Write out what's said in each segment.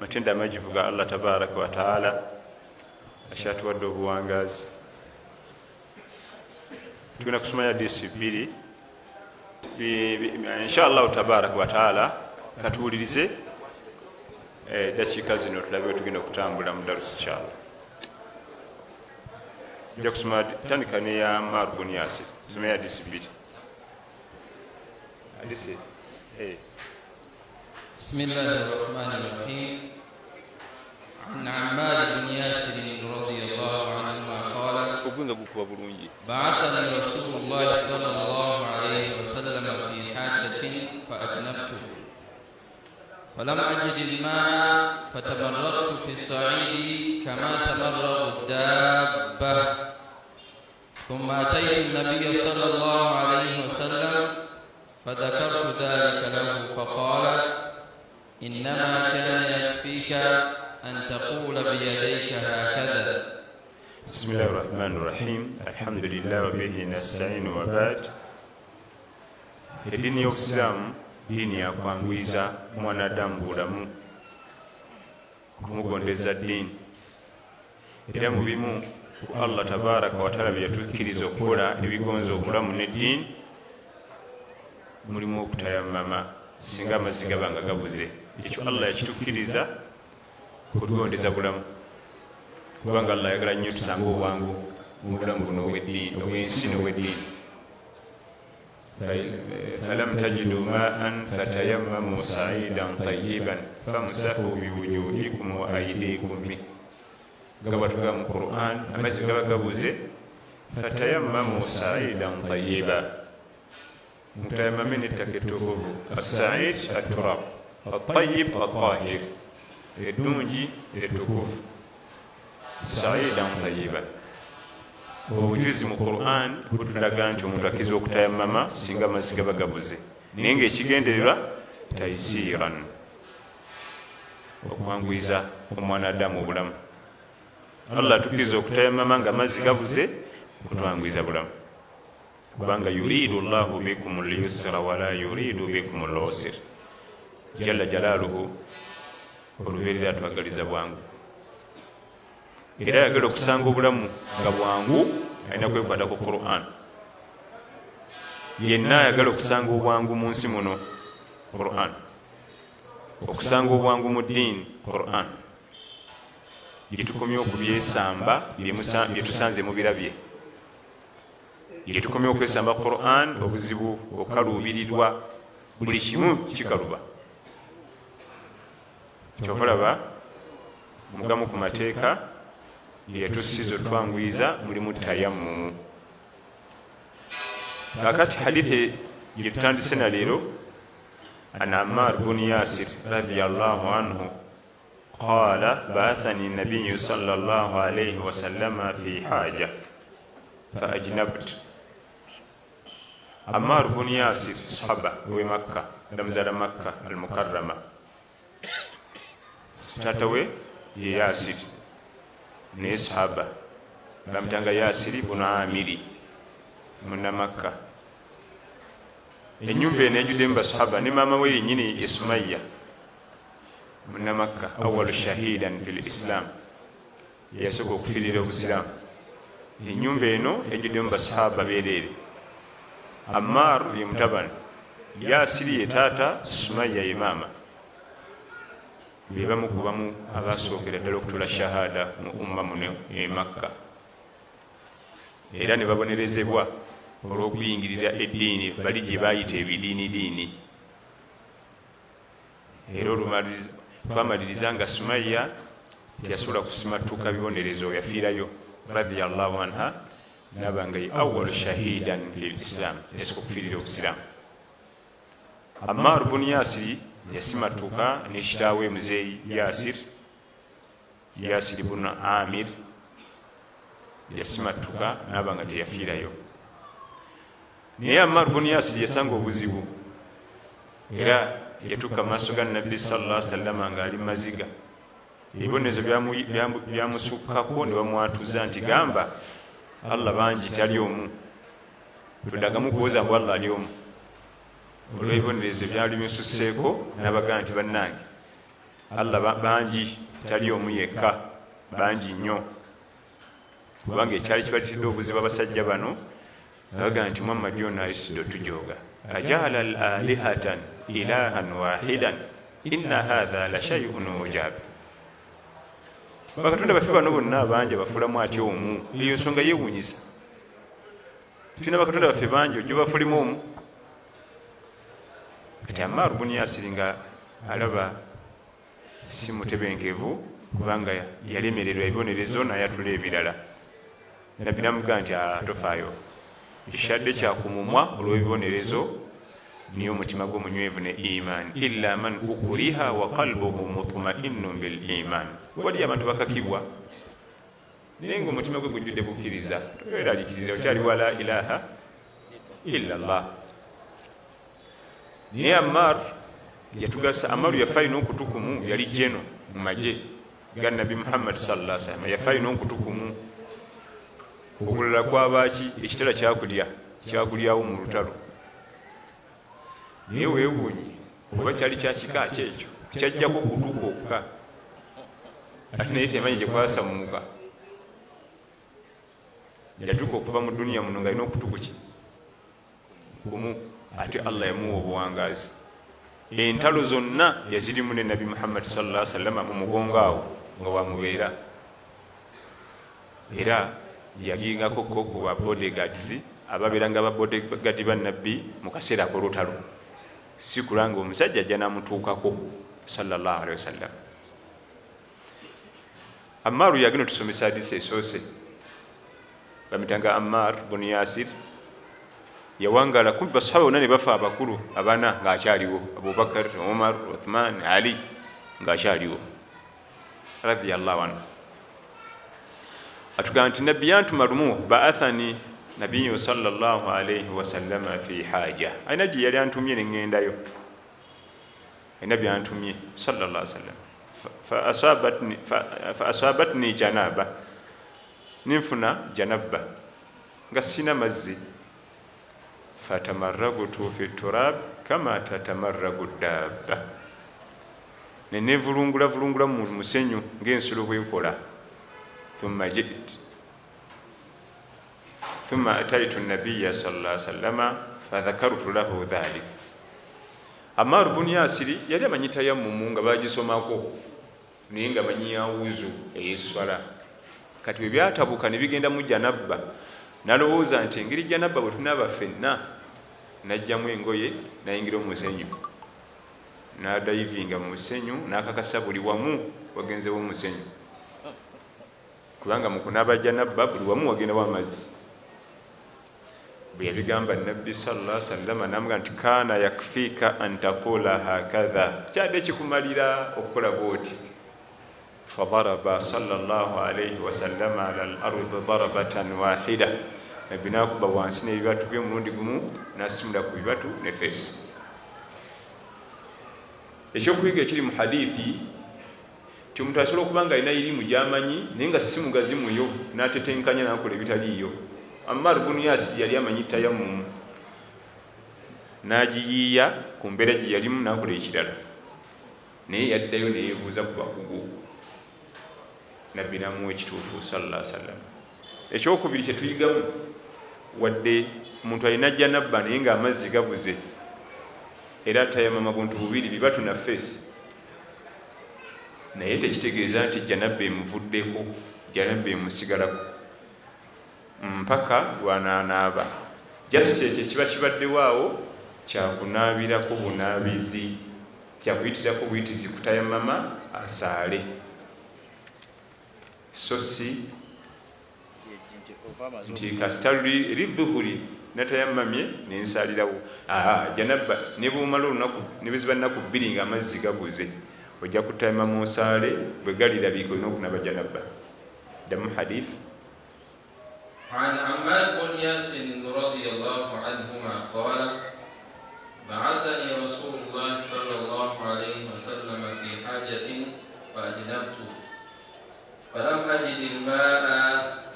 Matendo amajivu ga Allah tabaraka wataala akyatuwadde obuwangazi. Tugenda kusoma hadisi bbiri inshallah tabaraka wataala. Katuwulirize dakiika zino tulabe wetugenda okutambula mu darusi inshallah. Nja kusoma, tandika neya Ammar bun Yasir. Tusome hadisi bbiri, hadisi. بسم الله الرحمن الرحيم. عن عمار بن ياسر رضي الله عنهما قال: Ogwenga gukuba bulungi. بعثني رسول الله صلى الله عليه وسلم في حاجة فأجنبت، فلم أجد الماء، فتمرغت في الصعيد كما تمرغ الدابة، ثم أتيت النبي صلى الله عليه وسلم فذكرت ذلك له، فقال: إنما كان يكفيك أن تقول بيديك هكذا. بسم الله الرحمن الرحيم، الحمد لله وبه نستعين، وبعد. Eddiini y'Obusiraamu diini yakwanguyiza mwanadamu bulamu, kumugondeza ddiini. Era mu bimu ku Allah tabaraka wataala bye yatukkiriza okukola ebigonza obulamu n'eddiini mulimu okutayamama singa amazzi gaba nga gabuze. Ekyo Allah yakitukkiriza kutugondeza bulamu, kubanga Allah ayagala nnyo tusange obwangu mu bulamu buno obweddiini, obwensi n'obweddiini. فلم تجدوا ماء فتيمموا صعيدا طيبا فامسحوا بوجوهكم وأيديكم منه. Nga bwatuga mu Quran, amazzi gaba gabuze, فتيمموا صعيدا طيبا, mutayamame n'ettaka ettukuvu. الصعيد التراب, الطيب الطاهر, eddungi ettukuvu, صعيدا طيبا. Obujulizi mu Quran butulaga nti omuntu akkiriza okutayamama singa amazzi gaba gabuze, naye nga ekigendererwa تيسيرا, okwanguyiza omwana adamu obulamu. Allah atukkiriza okutayamama nga amazzi gabuze okutwanguyiza bulamu, kubanga يريد الله بكم اليسر ولا يريد بكم العسر. جل جلاله olubeerera atwagaliza bwangu, era ayagala okusanga obulamu nga bwangu alina kwekwata ku Quran. Yenna ayagala okusanga obwangu mu nsi muno, Quran. Okusanga obwangu mu ddiini, Quran. Gyetukomye okubyesamba byetusanze mubirabye, gyetukomye okwesamba Quran, obuzibu okaluubirirwa, buli kimu kikaluba. Kyova olaba mugamu ku mateeka yatusiza otwanguyiza mulimu tayammumu. Kakati hadithi gyetutandise na leero, عن عمار بن ياسر رضي الله عنه قال: بعثني النبي صلى الله عليه وسلم في حاجة فأجنبت. Ammar bun Yasir sahaba we Makka, bamuzala Makka al Mukarrama. Taata we ye Yasiri, naye sahaba bamutanga Yasiri bunu Amiri, Munamakka. Enyumba eno ejjuddemu basahaba, ne maama we yenyini ye Sumaya, Munamakka, أول شهيدا في الإسلام, yasooka okufiirira obusiraamu. Enyumba eno ejjuddemu basahaba bereere. Ammar ye mutabani, Yasiri ye taata, Sumaya ye maama. Bebamu kubamu abasookera ddala okutula shahada mu umma muno e Makka, era ne babonerezebwa olw'okuyingirira eddiini bali gye bayita ebidiinidiini. Era twamaliriza nga Sumaya teyasobola kusimatuka bibonerezo, yafiirayo رضي الله عنها, naba nga ye أول شهيدا في الإسلام, yasooka okufiirira obusiraamu. Ammar bun Yasiri yasimatuka ne kitaawe muzeeyi Yasir, Yasiri bunu Amir, yasimatuka naba nga teyafiirayo. Naye Ammar bun Yasiri yasanga obuzibu, era yatuuka mu maaso ga Nabbi صلى الله سلم ngaali maziga. Ebibonerezo byamusukkako ne bamwatuza nti, "Gamba Allah bangi, tali omu, todagamu kuwoza mbu Allah ali omu." Olw'ebibonerezo byali bimususseeko, nabagaa nti, "Bannange, Allah bangi, tali omu yekka, bangi nnyo. Kubanga ekyali kibaletedde obuzibu abasajja bano baga nti Muhammadi ono ayisudde otujooga, ajaala al alihatan ilahan wahidan inna hatha la shayun ujab. Bakatonda baffe bano bonna abangi abafuulamu atya omu? Eyo nsonga yeewuunyisa. Tulina bakatonda baffe bangi, ojja bafulimu omu. Kati Amaaru bunu Yasiri nga alaba si mutebenkevu, kubanga yalemererwa ebibonerezo nayatula ebirala. Nabbi namugaa nti tofaayo, ekyadde kyakumumwa olw'ebibonerezo, niye omutima gwo munywevu ne iman. Illa man ukuriha wa qalbuhu mutma'innun bil iman. Wali abantu bakakibwa naye nga omutima gwe gujjudde kukkiriza. Toweraliikirira, okyali wa la ilaha illa llah. Naye Ammar yatugasa. Amaru yafa alina okutukumu, yali jeno mu magye ga Nabbi Muhammad sallallahu alaihi wasallam, yafa alina okutukumu. Okulala kwabaki? Ekitala kyakulya, kyakulyawo mu lutalo. Naye weewuunye oba kyali kyakika kyekyo kyajjako kutu kwokka, ate naye temanyi gyekwasamuuka. Yatuuka okuva mu duniya muno nga alina okutu kuki kumu, ate Allah yamuwa obuwangaazi. Entalo zonna yazirimu ne Nabbi Muhammad sallallahu alaihi wasallam mu mugongo awo nga wamubeera, era yagingako ko ku ba bodyguards ababeeranga ba bodyguard ba Nabbi mu kaseera ak'olutalo, si kulanga omusajja ajja namutuukako sallallahu alaihi wasallam. Ammaaru yagenda otusomesa hadisi esoose, bamitanga Ammar bun Yasir. Yawangala kumpi basahaba bonna ne bafa abakulu abana ng'akyaliwo, Abubakar, Umar, Uthman, Ali ng'akyaliwo radiyallahu anhu. Atugamba nti Nabbi yantuma lumu, baathani nabiyu sallallahu alaihi wasallama fi haja, alina gye yali antumye neŋŋendayo, alina byantumye sallallahu alaihi wasallam. Fa asabatni janaba, ninfuna janabba nga sina mazzi. Fatamarragutu fi turab kama tatamarragu dabba, nenevulungula vulungula mu musenyu ng'ensolo bwekola. Thumma jit thumma ataitu nabiya sallallahu alaihi wasallama fadhakartu lahu dhalik. Amaaru bun Yasiri yali amanyi tayammumu nga bagisomako, naye nga amanyi yawuzu ey'esswala. Kati bwe byatabuka ne bigenda mu janabba, nalowooza nti engeri janabba bwe tunaaba ffenna, najjamu engoye nayingira omusenyu, nadayivinga mu musenyu, nakakasa buli wamu wagenzewo omusenyu, kubanga mu kunaaba janabba buli wamu wagendawo amazzi. Bwe yabigamba Nabbi sallallahu alaihi wasallam, namugamba nti kaana yakfiika an taqula hakadha, kyadde kikumalira okukola bwoti. Fadaraba sallallahu alaihi wasallama ala al ardi darabatan wahida, Nabbi nakuba wansi n'ebibatu bye omulundi gumu, nasimula ku bibatu ne feesi. Ekyokuyiga ekiri mu hadithi ti omuntu asobola okuba nga alina irimu gyamanyi naye nga si mugazi muyo, n'atetenkanya nakola ebitaliiyo. Ammar bunu Yasiri yali amanyi tayammumu, n'agiyiiya ku mbeera gye yalimu n'akola ekirala, naye yaddayo neyebuuza ku bakugu, Nabbi namuwa ekituufu sallallahu alaihi wasallam. Ekyokubiri kyetuyigamu, wadde omuntu alina janabba naye ng'amazzi gabuze, era tayamama buntu bubiri, bibatu na feesi, naye tekitegeeza nti janabba emuvuddeko. Janabba emusigalako mpaka lwanaanaaba. Just ekyo ekiba kibaddewo awo kyakunaabirako bunaabizi, kyakuyitirako buyitizi kutayamama asaale, so si nti kasita luli eri dhuhuri natayamamye nensaalirawo. Janabba ne bwomala olunaku ne bwe ziba nnaku bbiri nga amazzi gabuze, ojja kutayamama osaale, bwe galirabika olina okunaba janabba. Ddamu hadith. عن عمار بن ياسر رضي الله عنهما قال بعثني رسول الله صلى الله عليه وسلم في حاجة فأجنبت فلم أجد الماء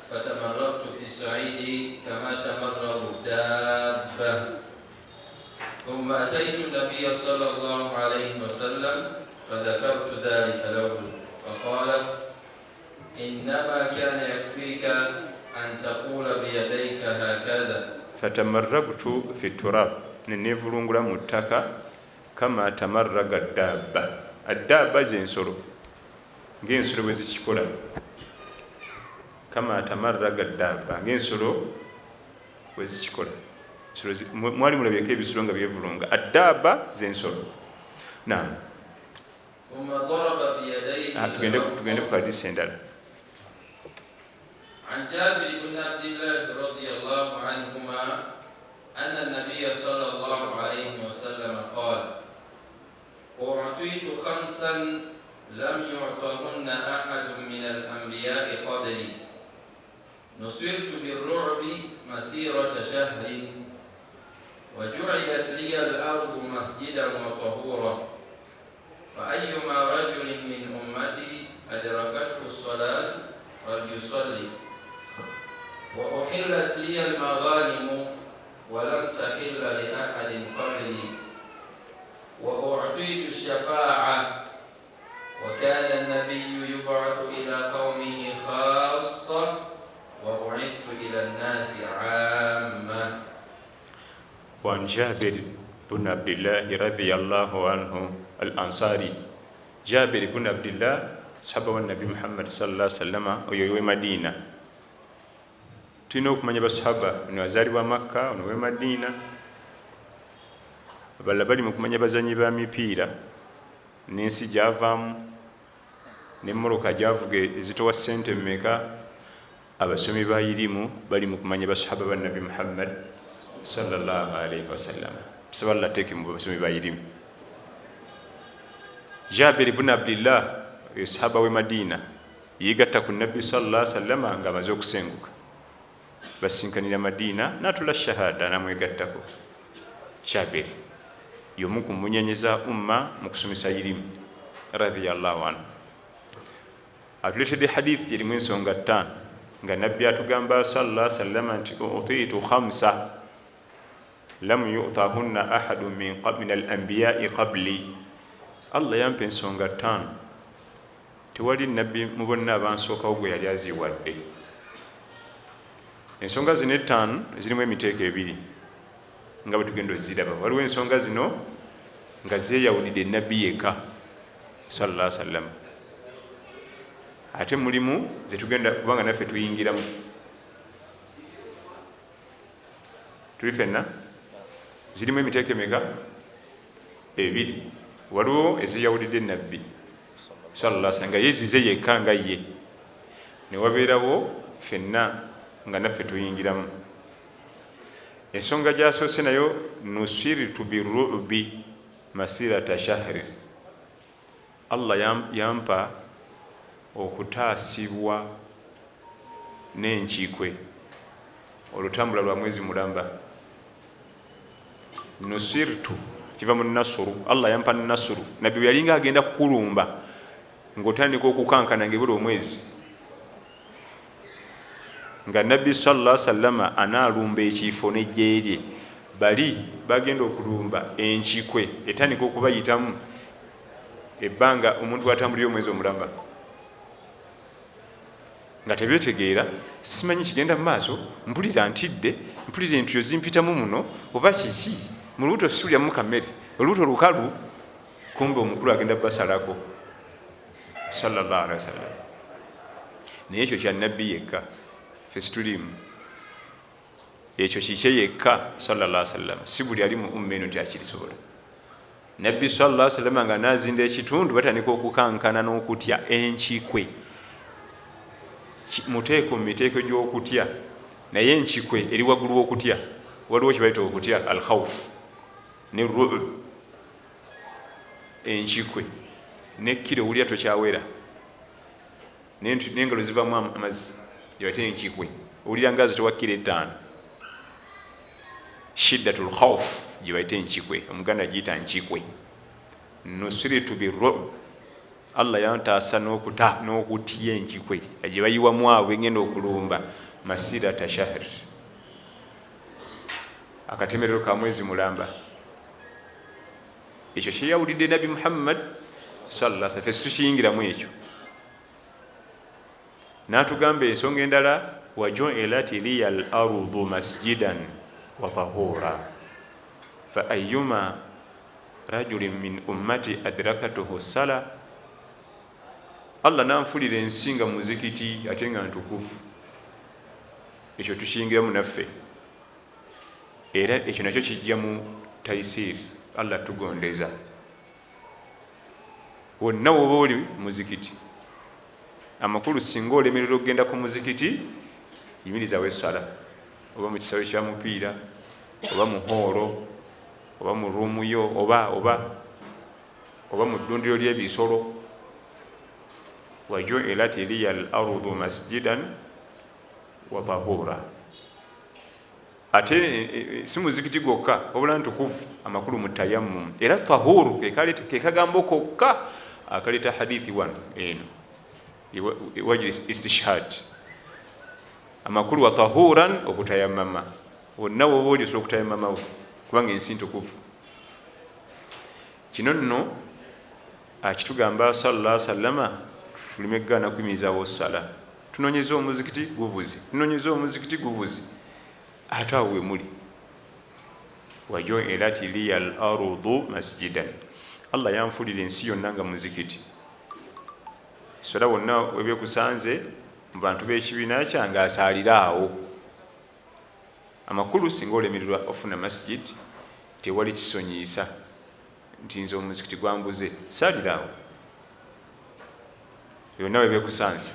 فتمرغت في الصعيد كما تمرغ الدابة ثم أتيت النبي صلى الله عليه وسلم فذكرت ذلك له فقال إنما كان يكفيك أن تقول بيديك هكذا. Fatamarragtu fi turab, nenevulungula mu ttaka, kama tamarraga dabba, addaaba zensolo, ngaensolo bwe zikikola, kama tamarraga dabba, ngaensolo bwe zikikola. Mwali mulabyeko ebisolo nga byevulunga? Addaaba zensolo. Nam. ثم ضرب بيديه. Tugende ku hadisi endala. عن جابر بن عبد الله رضي الله عنهما أن النبي صلى الله عليه وسلم قال: أعطيت خمسا لم يعطهن أحد من الأنبياء قبلي، نصرت بالرعب مسيرة شهر، وجعلت لي الأرض مسجدا وطهورا، فأيما رجل من أمتي أدركته الصلاة فليصلي، وأحلت لي المغانم ولم تحل لأحد قبلي، وأعطيت الشفاعة، وكان النبي يبعث إلى قومه خاصة وبعثت إلى الناس عامة. وعن جابر بن عبد الله رضي الله عنه الأنصاري، Jabiri bun Abdillah, sahaba wa Nabi Muhammad sallallahu sallama, oyo we Madiina. Tulina okumanya basahaba, ono azaalibwa Makka, ono we Madiina. Abalala bali mu kumanya bazanyi ba mipiira n'ensi gyavaamu n'emmoloka gyavuga ezitowa ssente mmeka. Abasomi ba irimu bali mu kumanya basahaba ba Nabi Muhammad sallallahu alaihi wasallam. Tusaba Allah ateeke mu basomi ba irimu. Jabiri bun Abdillah oyo sahaba we Madiina, yegatta ku Nabbi sallallahu sallama nga amaze okusenguka, basinkanira Madiina, natula shahada namwegattako. Jabiri yomu ku munyenye za umma mu kusomesa irimu, radiyallahu anhu. Atuletedde hadithi erimu ensonga ttaano nga Nabbi atugamba sallallahu sallama nti utiitu khamsa lam yutahunna ahadu min al anbiyai qabli. Allah yampa ensonga ttaano, tewali nabbi mu bonna abansookawo gwe yali aziwadde. Ensonga zino ettaano zirimu emiteeko ebiri nga bwe tugenda oziraba. Waliwo ensonga zino nga zeeyawulidde nabbi yekka sallallahu sallam, ate mulimu zetugenda kubanga naffe tuyingiramu tuli fenna. Zirimu emiteeko emeka? Ebiri. Waliwo ezeyawulidde nabbi sallallahu alaihi nga yezize yekka nga ye, ne wabeerawo fenna nga naffe tuyingiramu. Ensonga gyasoose nayo, nusirtu birubi masirata shahri, Allah yampa okutaasibwa n'enkiikwe olutambula lwa mwezi mulamba. Nusirtu kiva mu nasuru, Allah yampa nasuru. Nabbi bwe yalinga agenda kukulumba ng'otandika okukankana ngaebula omwezi, nga Nabbi sallallahu sallama anaalumba ekifo n'ejje lye, bali bagenda okulumba, enkikwe etandika okubayitamu ebbanga omuntu atambulira omwezi omulamba, nga tebetegeera, simanyi kigenda mu maaso, mpulira ntidde, mpulira entuyo zimpitamu muno, oba kiki, mu lubuto siwuliramu kamere, olubuto lukalu, kumbe omukulu agenda basalako sallallahu alaihi wasallam. Naye ekyo kya Nabbi yekka, ffe situliimu. Ekyo kikye yekka sallallahu alaihi wasallam, si buli ali mu umma eno nti akirisobola. Nabbi sallallahu alaihi wasallam nga nazinda ekitundu, batandika okukankana n'okutya enkikwe. Muteeko mu miteeko gy'okutya, naye enkikwe eri waggulu w'okutya. Waliwo kibayita okutya al khawf ne ru'b. Enkikwe nekkiro owulira tokyawera, n'engalo zivamu amazzi, gyebayita enkikwe, owulira nga zitowa kiro 5, shiddatul khawf, gyebayita enkikwe. Omuganda giyita nkikwe. Nusiritu birub, Allah yantaasa n'okuta n'okutya enkikwe gye bayiwamu abo bengenda okulumba, masirata shahr, akatemerero ka mwezi mulamba. Ekyo kyeyawulidde Nabi Muhammad Salla ffe situkiyingiramu ekyo. N'atugamba ensonga endala, wajuilat liya al ardu masjidan wa tahura fa ayuma rajulin min ummati adrakatuhu sala. Allah nanfulira ensi nga muzikiti ate nga ntukufu. Ekyo tukiyingiramu naffe, era ekyo nakyo kijja mu taisir. Allah tugondeza wonna woba oli muzikiti. Amakulu, singa olemerera okugenda ku muzikiti, yimirizawo essala, oba mu kisawe kya mupiira, oba mu hoolo, oba mu ruumu yo, oba mu ddundiro ly'ebisolo. Wajuilat liya al ardu masjidan wa tahura. Ate si muzikiti gwokka, wabula ntukuvu, amakulu mu tayammum. Era tahuru ke kagambo kokka akaleeta hadithi wano eno wajiri istishhad. Amakulu wa tahuran, okutayammama wonna woba oli osobola okutayammamawo, kubanga ensi ntukuvu. Kino nno akitugamba salla sallama tuleme kugaana kuyimirizawo sala. Tunonyeza omuzikiti gubuzi, tunonyeza omuzikiti gubuzi, ate awo wemuli. Wajuilat liya al ardu masjidan, Allah yanfulira ensi yonna nga muzikiti. Sola wonna webekusanze mu bantu b'ekibiina kyange asaalire awo. Amakulu, singa olemererwa ofuna masjid, tewali kisonyiisa nti nze omuzikiti gwambuze, saalira awo yonna webekusanze.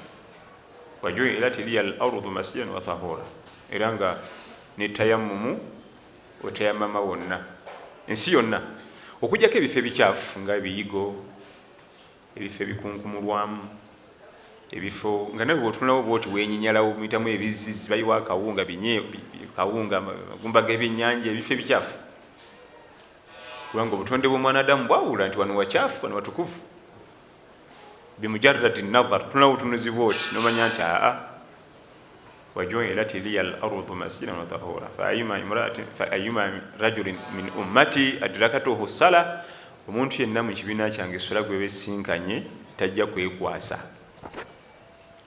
Wajuilat liya al ardu masjidan wa tahura. Era nga ne tayammumu, otayamama wonna ensi yonna, okujjako ebifo ebikyafu nga ebiyigo, ebifo ebikunkumulwamu, ebifo nga nawe bwotunulawo bwoti wenyinyalawo, muyitamu ebizzi, bayiwa akawunga, binye kawunga, magumba g'ebyennyanja, ebifo ebikyafu. Kubanga obutonde bw'omwanadamu bwawula nti wano wakyafu, wano watukuvu. Bimujarradi nazar, tunulawo obutunuzi bwoti nomanya nti aa. Wajuilat liya al ardu masjidan wa tahura fa ayuma rajulin min ummati adrakatuhu sala. Omuntu yenna mu kibiina kyange sola gwe besinkanye tajja kwekwasa,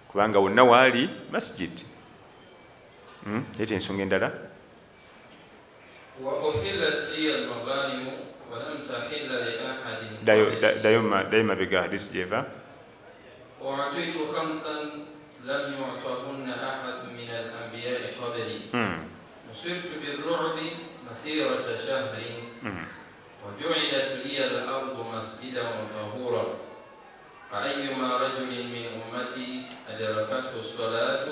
kubanga wonna waali masjid. Leeta ensonga endala. وأحلت لي المغانم ولم تحل لأحد Ddayo. قبلي. Ddayo mabega, hadisi gyeva. أعطيت خمسا لم يعطهن أحد من الأنبياء قبلي. نصرت بالرعب مسيرة شهر. وجعلت لي الأرض مسجدا وطهورا، فأيما رجل من أمتي أدركته الصلاة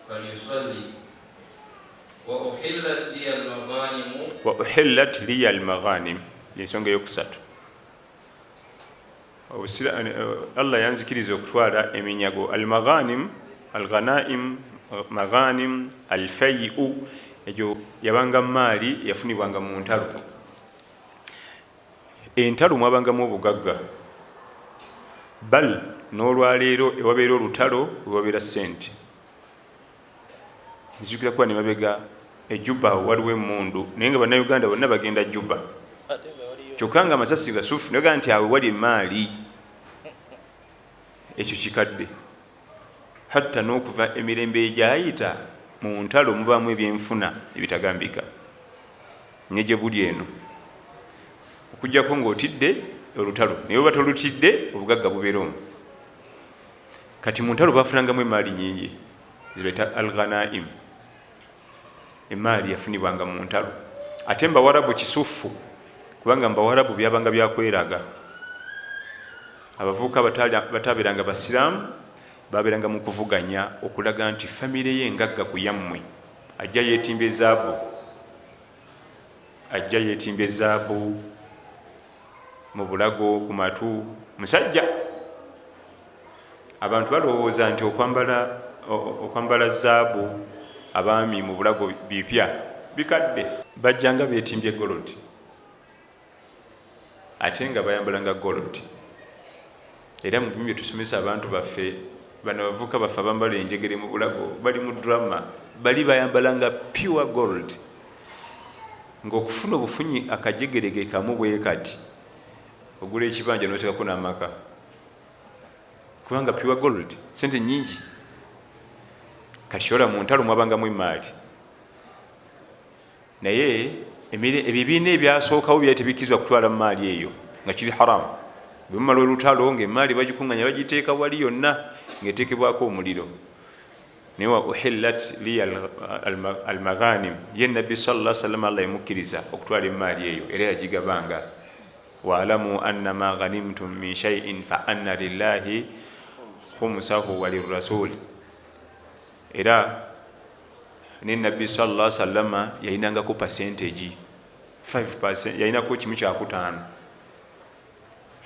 فليصلي. وأحلت لي المغانم. Wa uhillat liya almaghanim, ensonga eyokusatu. Allah yanzikiriza okutwala eminyago. Almaghanim, alghanaim, maghanim, alfaiu, egyo yabanga maali yafunibwanga mu ntalo. Entalo mwabangamu obugagga, bal n'olwaleero ewabeera olutalo wewabeera sente. Nzijukira kuba ne mabega ejuba waliwo emundu, naye nga Bannayuganda bonna bagenda Juba, kyokka nga amasasi gasufu, naga nti awe wali emaali. Ekyo kikadde, hatta n'okuva emirembe egyayita, mu ntalo mubaamu ebyenfuna ebitagambika. Ne gye buli eno, okugjako ng'otidde olutalo, naye oba tolutidde, obugagga bubeera omwo. Kati mu ntalo bafunangamu emaali nyingi zibaita alghanaim. Emaali yafunibwanga mu ntalo, ate mbawarabu kisufu, kubanga mbawarabu byabanga byakweraga. Abavubuka batabeeranga basiraamu babeeranga mu kuvuganya okulaga nti famire ye engagga ku yammwe. Ajja yeetimba ezaabu, ajja yeetimba ezaabu mu bulago, ku matu. Musajja, abantu balowooza nti okwambala zaabu abaami mu bulago bipya, bikadde. Bajjanga beetimbye gold, ate nga bayambalanga gold. Era mu bimu byetusomesa abantu baffe, bano abavubuka baffe abambala enjegere mu bulago bali mu drama, bali bayambalanga pure gold, ng'okufuna obufunyi akajegerege kamu bwe kati, ogula ekibanja notekako n'amaka. Kubanga pure gold sente nyingi. Kati ola mu ntalo mwabangamu emaali, naye ebibiina ebyasookawo byali tebikkirizibwa kutwala mu maali eyo, nga kiri haramu. Bwe mumala olutalo ng'emaali bagikuŋŋanya, bagiteeka wali yonna, ng'eteekebwako omuliro. Naye wa uhillat liya almaghanim, ye Nabbi sallallahu sallam Allah yamukkiriza okutwala emaali eyo, era yagigabanga. Waalamu annama ghanimtum min shaiin fa anna lillahi khumusahu walirrasul. Era ne Nabbi sallallahu sallama yalinangako percentage 5, yalinako kimu kyakutaano.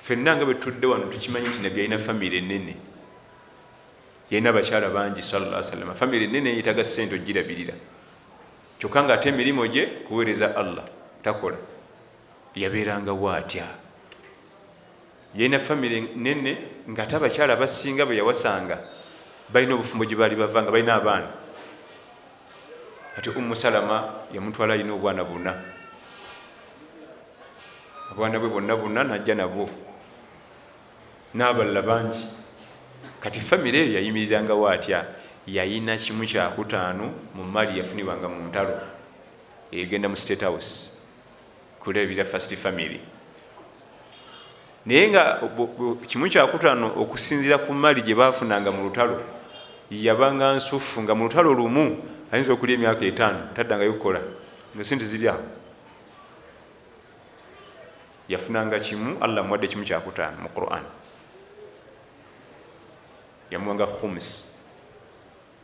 Ffenna nga bwe tutudde wano tukimanyi nti Nabbi yalina famire enene, yalina abakyala bangi sallallahu sallama. Famire enene yetaga sente ogirabirira, kyokka nga ate emirimu gye kuweereza Allah, takola. Yabeerangawo atya? Yalina famire nene ngaate abakyala abasinga bwe yawasanga balina obufumbo gye baali bava nga balina abaana. Ate Ummu Salama yamutwala alina obwana buna, obwana bwe bwonna buna najja nabwo n'abalala bangi. Kati famire eyo yayimirirangawo atya? Yayina kimu kyakutaano mu maali yafunibwanga mu ntalo, egenda mu State House kulabirira first family. Naye nga kimu kyakutaano okusinziira ku maali gye baafunanga mu lutalo yabanga nsufu, nga mu lutalo lumu ayinza okulya emyaka 5 taddangayo kukola, nga sente ziri awo. Yafunanga kimu, Allah amuwadde kimu kyakutaano mu Quran, yamuwanga khums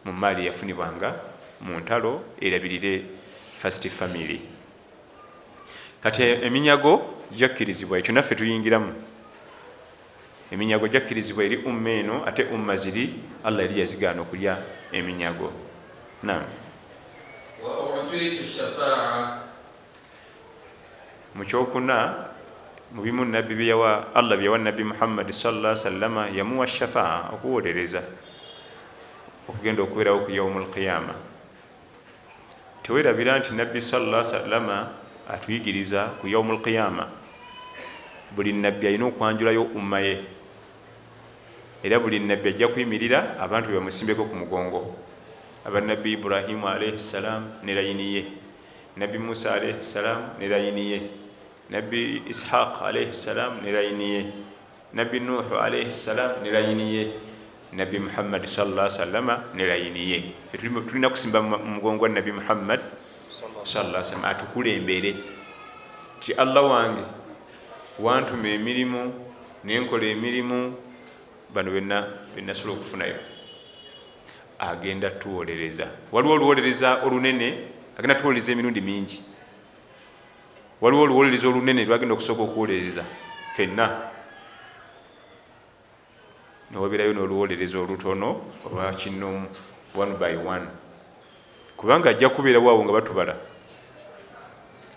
mu maali yafunibwanga mu ntalo erabirire first family. Kati eminyago gyakkirizibwa, ekyo naffe tuyingiramu. Eminyago gyakkirizibwa eri umma eno, ate umma ziri Allah yali yazigaana okulya eminyago. Naam. Wa utitu shafaa. Mu kyokuna, mu bimu Nabbi byeyawa, Allah byeyawa Nabbi Muhammadi sallallahu sallama, yamuwa shafaa, okuwolereza okugenda okubeerawo ku yaumu lqiyama. Tewerabira nti Nabbi sallallahu sallama atuyigiriza ku yaumu lqiyama buli nabbi alina okwanjulayo umma ye, era buli nabbi ajja kuyimirira abantu be bamusimbeko ku mugongo. Abanabbi Ibrahimu alaihi ssalam ne layini ye, Nabbi Musa alaihi ssalam ne layini ye, Nabbi Ishaq alaihi ssalam ne layini ye, Nabbi Nuhu alaihi ssalam ne layini ye, Nabbi Muhammadi sallallahu sallama ne layini ye. Tulina kusimba mu mugongo gwa Nabbi Muhammad sallallahu sallam atukulembere ti Allah wange wantuma emirimu nenkola emirimu, bano benasobola okufunayo. Agenda tuwolereza. Waliwo oluwolereza olunene, agenda tuwolereza emirundi mingi. Waliwo oluwolereza olunene lwagenda okusooka okuwolereza fenna, newabeerayo n'oluwolereza olutono olwa kinomu, one by one, kubanga ajja kubeerawo awo nga batubala,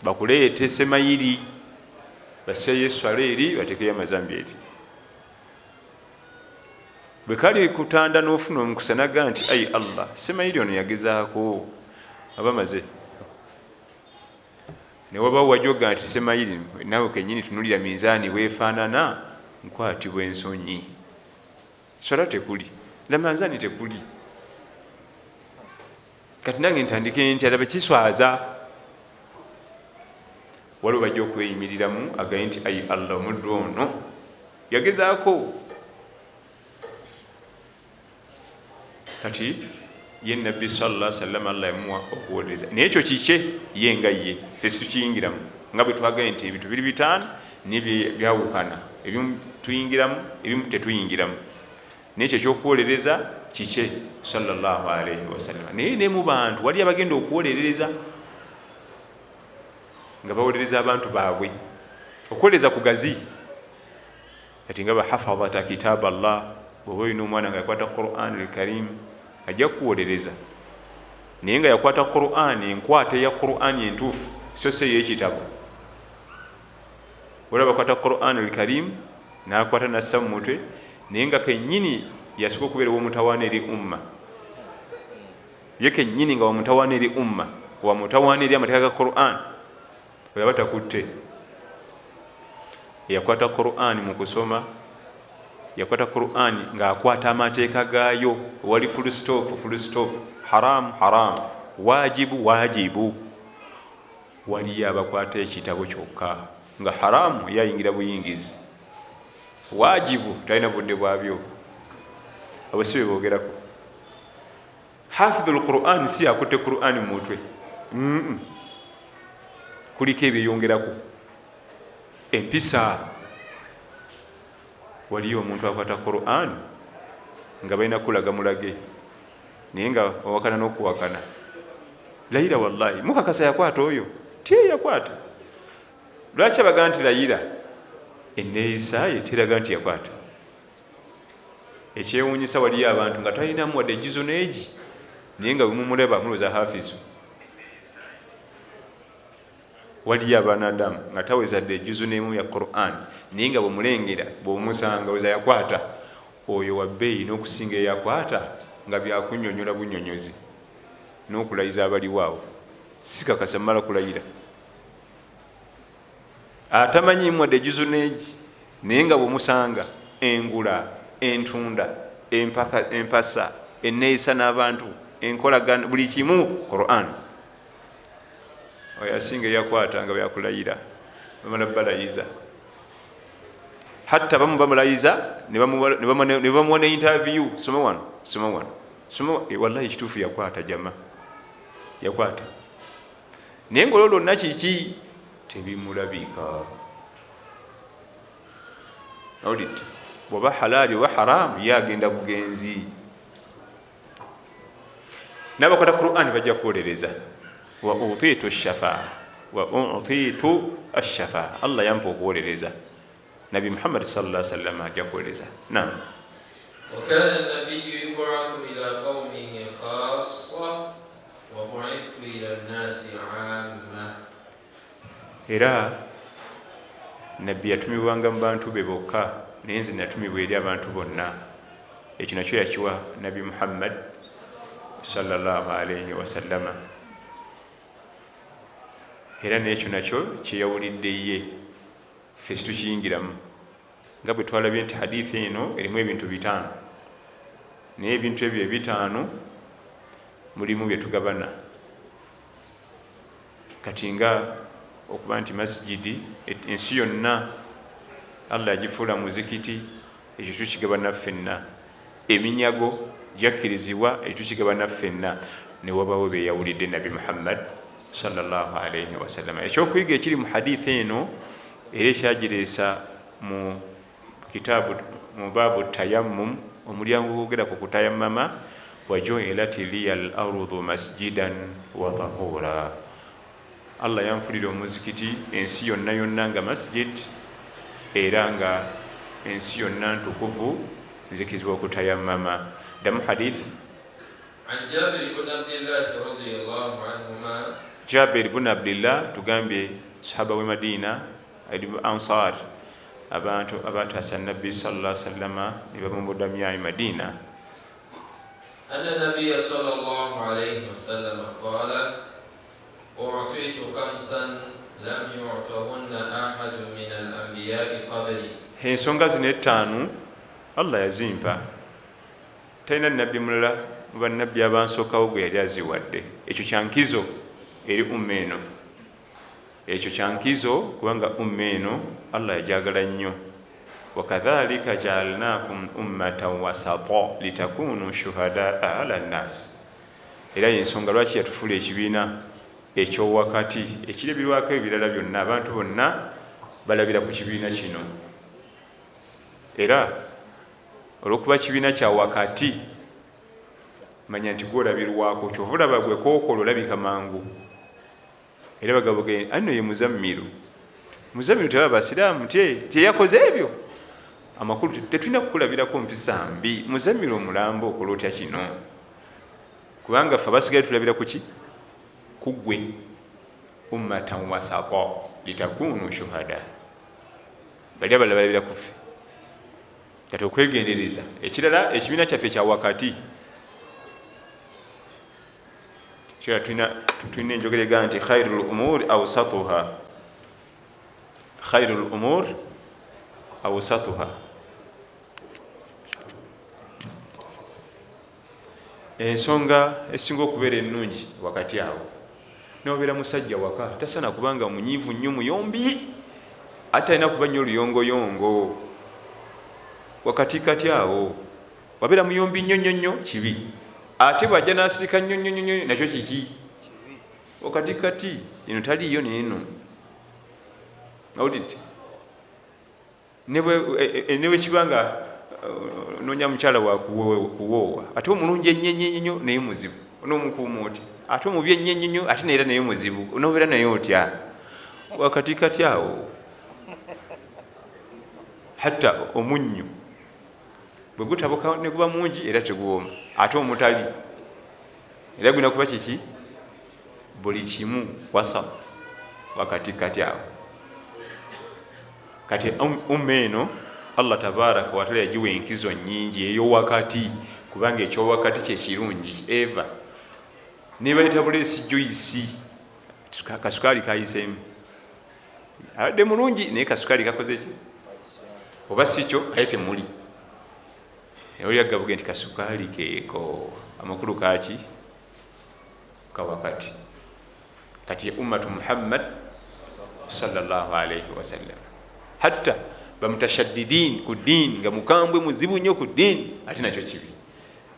bakuleete semayiri, basseeyo eswala eri, bateekeyo amazambi eri. Bwe kali kutanda n'ofuna omukusa naga nti ai Allah, semayiri ono yagezaako, aba maze. Newabawo wajoga nti semayiri nawe kenyini tunulira minzaani bwefaanana, nkwatibwa ensonyi, swala tekuli la manzaani tekuli, kati nange ntandike nti alaba kiswaza. Waliwo bajja okweyimiriramu agaye nti ai Allah, omuddu ono yagezaako. Kati ye Nabbi sallallahu sallam Allah yamuwa okuwolereza, naye ekyo kikye ye nga ye, ffe situkiyingiramu. Nga bwe twagaye nti ebintu biri bitaano, naye byawukana, ebimu tuyingiramu, ebimu tetuyingiramu, naye ekyo ekyokuwolereza kikye sallallahu alaihi wasallama. Naye ne mu bantu wali abagenda okuwolereza nga bawolereza abantu baabwe, okuwolereza kugazi. Kati nga bahafadhata kitaba Allah, bweoba olina omwana nga yakwata Quran alkarim, ajja kukuwolereza, naye nga yakwata Quran, enkwata eya Quran entuufu, so si eyekitabo. Olaba bakwata Quran alkarim nakwata nassa mu mutwe, naye nga kenyini yasooka okubeera womutawaana eri umma, ye kenyini nga wamutawaana eri umma, wamutawaana eri amateeka ga Quran. Oyo aba takutte. Eyakwata Quran mu kusoma Yakwata Qur'ani ng'akwata amateeka gaayo, wali full stop, full stop, haramu haramu, wajibu wajibu. Waliyo abakwata ekitabo kyokka nga haramu yayingira buyingizi, wajibu talina budde bwabyo. Abo si bebogerako. Hafidhu lquran si yakutte Qur'ani mu mutwe, kuliko ebyeyongerako empisa. Waliyo omuntu akwata Quran nga balina kulaga mulage, naye nga owakana n'okuwakana, layira wallahi mukakasa yakwata oyo tiye yakwata. Lwaki abagaa nti layira? Eneeyisa ye teraga nti yakwata. Ekyewunyisa, waliyo abantu nga talinamu wadde ejjuzo neegi, naye nga bwemumulaba mulowooza hafizu. Waliyo abanadamu nga taweza dde ejuzu nemu ya Quran, naye nga bwemulengera, bwomusanga, oza yakwata. Oyo wabbeeyi n'okusinga eyakwata nga byakunyonyola bunyonyozi n'okulayiza abaliwo awo. Sikakasa mala kulayira, atamanyimu wadde ejuzu neegi, naye nga bwemusanga engula, entunda, empaka, empasa, eneeyisa n'abantu, enkolagana, buli kimu Quran. Oyo asinga eyakwata nga byakulayira. Bamala balayiza, hatta bamu bamulayiza ne bamuwa ne interview, soma wano, soma wano, soma. Wallahi kituufu yakwata, jama yakwata, naye nga olwo lwonna kiki tebimulabika. Awulidde bwoba halaali oba haramu, ye agenda bugenzi. N'abakwata Quran bajja kuwolereza. Wa utitu shafaa, wa utitu ashafaa, Allah yampa okuwolereza. Nabi Muhammad sallallahu sallam ajja kuwolereza. Nam. وكان النبي يبعث إلى قومه خاصة وبعثت إلى الناس عامة. Era nabbi yatumibwanga mu bantu be bokka, naye nze natumibwa eri abantu bonna. Ekyo nakyo yakiwa Nabi Muhammad sallallahu alaihi wasallama. Era nekyo nakyo kyeyawulidde ye, ffe situkiyingiramu. Nga bwe twalabye nti hadithi eno erimu ebintu 5, naye ebintu ebyo 5 mulimu bye tugabana. Kati nga okuba nti masijidi ensi yonna Allah yagifuula muzikiti, ekyo tukigabana ffenna. Eminyago gyakkirizibwa, ekyo tukigabana ffenna. Ne wabawo beyawulidde Nabi Muhammad sallallahu alaihi wasallama. Ekyokuyiga ekiri mu hadithi eno, era ekyagireesa mu kitabu, mu baabu tayammum, omulyango gwogera ku kutayammama, wajuilat liya al ardu masjidan wa tahura, Allah yanfulira omuzikiti ensi yonna yonna nga masjid, era nga ensi yonna ntukuvu, nzikirizibwa okutayammama. Ddamu hadith. عن جابر بن عبد الله رضي الله عنهما. Jabir bun Abdillah, tugambye sahaba we Madina, ali Ansar, abantu abataasa Nabbi sallallahu sallama ne bamubudamya e Madina. أن النبي صلى الله عليه وسلم قال: أعطيت خمسا لم يعطهن أحد من الأنبياء قبلي. Ensonga zino 5 Allah yazimpa, talina nabbi mulala mu bannabbi abansookawo gwe yali aziwadde. Ekyo kyankizo eri umma eno, ekyo kyankizo, kubanga umma eno Allah yajagala nnyo. Wakadhalika jaalnakum ummatan wasata litakunu shuhadaa ala nnas. Era yensonga lwaki yatufuula ekibiina ekyowakati ekirabirwako ebirala byonna. Abantu bonna balabira ku kibiina kino, era olwokuba kibiina kya wakati, manya nti gwolabirwako. Kyova olaba gwe kookola olabika mangu, era bagabo anno ye Muzammiru. Muzammiru tebaba basiraamu tyeyakoze ebyo. Amakulu, tetulina kukulabirako mpisa mbi. Muzammiru omulambo okola otya kino? Kubanga ffe abasigaye tulabira kuki? Kuggwe. Ummatan wasata litakunu shuhada, bali abalala balabira kuffe. Kati okwegendereza ekirala, ekibiina kyaffe kya wakati. Kirala, tulina enjogera ega nti khairu lumur ausatuha, khairu lumur ausatuha. Ensonga esinga okubeera ennungi wakati awo, nobeera musajja waka tasaana kubanga munyiivu nnyo, muyombi, ate alina kuba nnyo oluyongoyongo wakatikati awo. Wabeera muyombi nnyo nnyo nnyo kibi, ate bwajja n'asirika nnyo nnyo nnyo nakyo kiki? Wakatikati eno taliiyo neeno awulidde. Nebwekiba nga nonya mukyala wakuwoowa, ate omulungi ennyo ennyo ennyo naye muzibu, onomukuuma otya? Ate omubi ennyo ennyo nnyo ate naye era naye muzibu, onobeera naye otya? Wakatikati awo. Hatta omunnyo bwe gutabuka ne guba mungi era teguwooma, ate omutali era gulina kuba kiki? Buli kimu wasat, wakatikati awo. Kati umma eno Allah tabaraka wataala yagiwa enkizo nyingi eyo wakati, kubanga ekyowakati kyekirungi. Eva nebaleta bulesi juice, kasukaali kayiseemu, abadde mulungi naye kasukaali kakoze ki oba sikyo, aye temuli oli agabuge nti kasukaali keeko, amakulu kaki? Kawakati. Kati ummatu Muhammad sallallahu alaihi wasallam, hatta bamutashaddidin ku ddiini, nga mukambwe muzibu nnyo ku ddiini, ate nakyo kibi.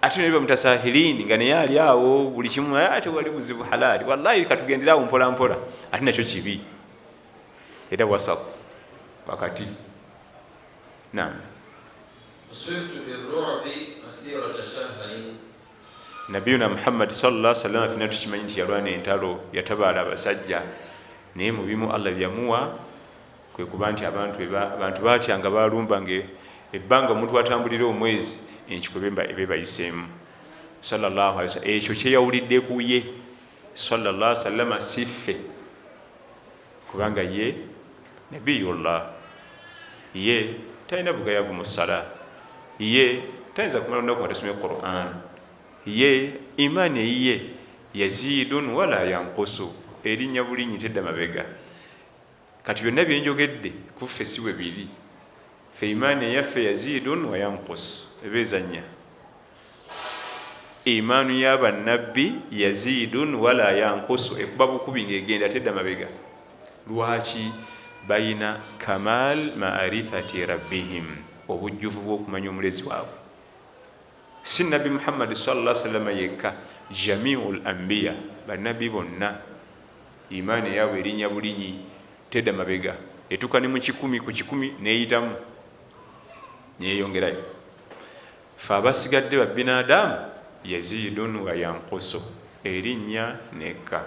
Ate naye bamutasahilin, nga naye ali awo buli kimu ate wali buzibu halali, wallahi katugendere awo mpola mpola, ate nakyo kibi. Era wasat, wakati. Naam. Nusirtu birru'bi masirata shahrin. Nabiyuna Muhammad sallallahu alaihi wasallam fena tukimanyi nti yalwana entalo, yatabaala abasajja, naye mu bimu Allah byamuwa kwe kuba nti abantu batyanga balumbanga ebbanga omuntu atambulira omwezi enkiko ebebayiseemu sallallahu alaihi wasallam. Ekyo kyeyawulidde ku ye sallallahu alaihi wasallam, si ffe, kubanga ye nabiyullah, ye talina bugayavu mu ssala, ye tayinza kumala lunaku nga tasomye Quran, ye imaani eyiye yazidun wala yankusu, erinnya bulinyi tedda mabega. Kati byonna byenjogedde kuffe si bwe biri. Ffe imaani eyaffe yazidun wa yankusu, eba ezannya. Imaanu y'abannabbi yazidun wala yankusu, ekuba bukubi ng'egenda tedda mabega. Lwaki? Bayina kamal maarifati rabbihim, obujjuvu bw'okumanya omulezi waabwe. Si nabbi Muhammadi sallallahu alaihi wasallam yekka, jamiu l anbiya, bannabbi bonna imaani yaabwe erinnya bulinyi tedda mabega, etuuka ne mu 100 ku 100 neyitamu neyeyongerayo. Fe abasigadde babinadamu yazidun wa yankusu, erinnya nekka.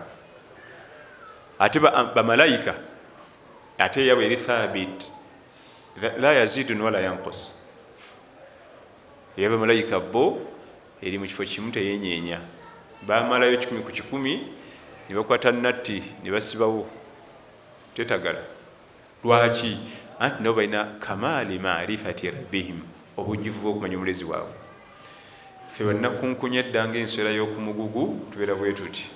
Ate bamalayika ate eyabwe eri thabit, la yazidun wala yankus. Eyabamalayika bo eri mu kifo kimu, teyenyeenya. Bamalayo 100 ku 100 ne bakwata natti ne basibawo, tetagala. Lwaki? Anti nabo balina kamaali maarifati rabbihim, obujjuvu bw'okumanya omulezi waabwe. Ffe bannakunkunya edda ngaenswera y'okumugugu tubeera bwe tuti,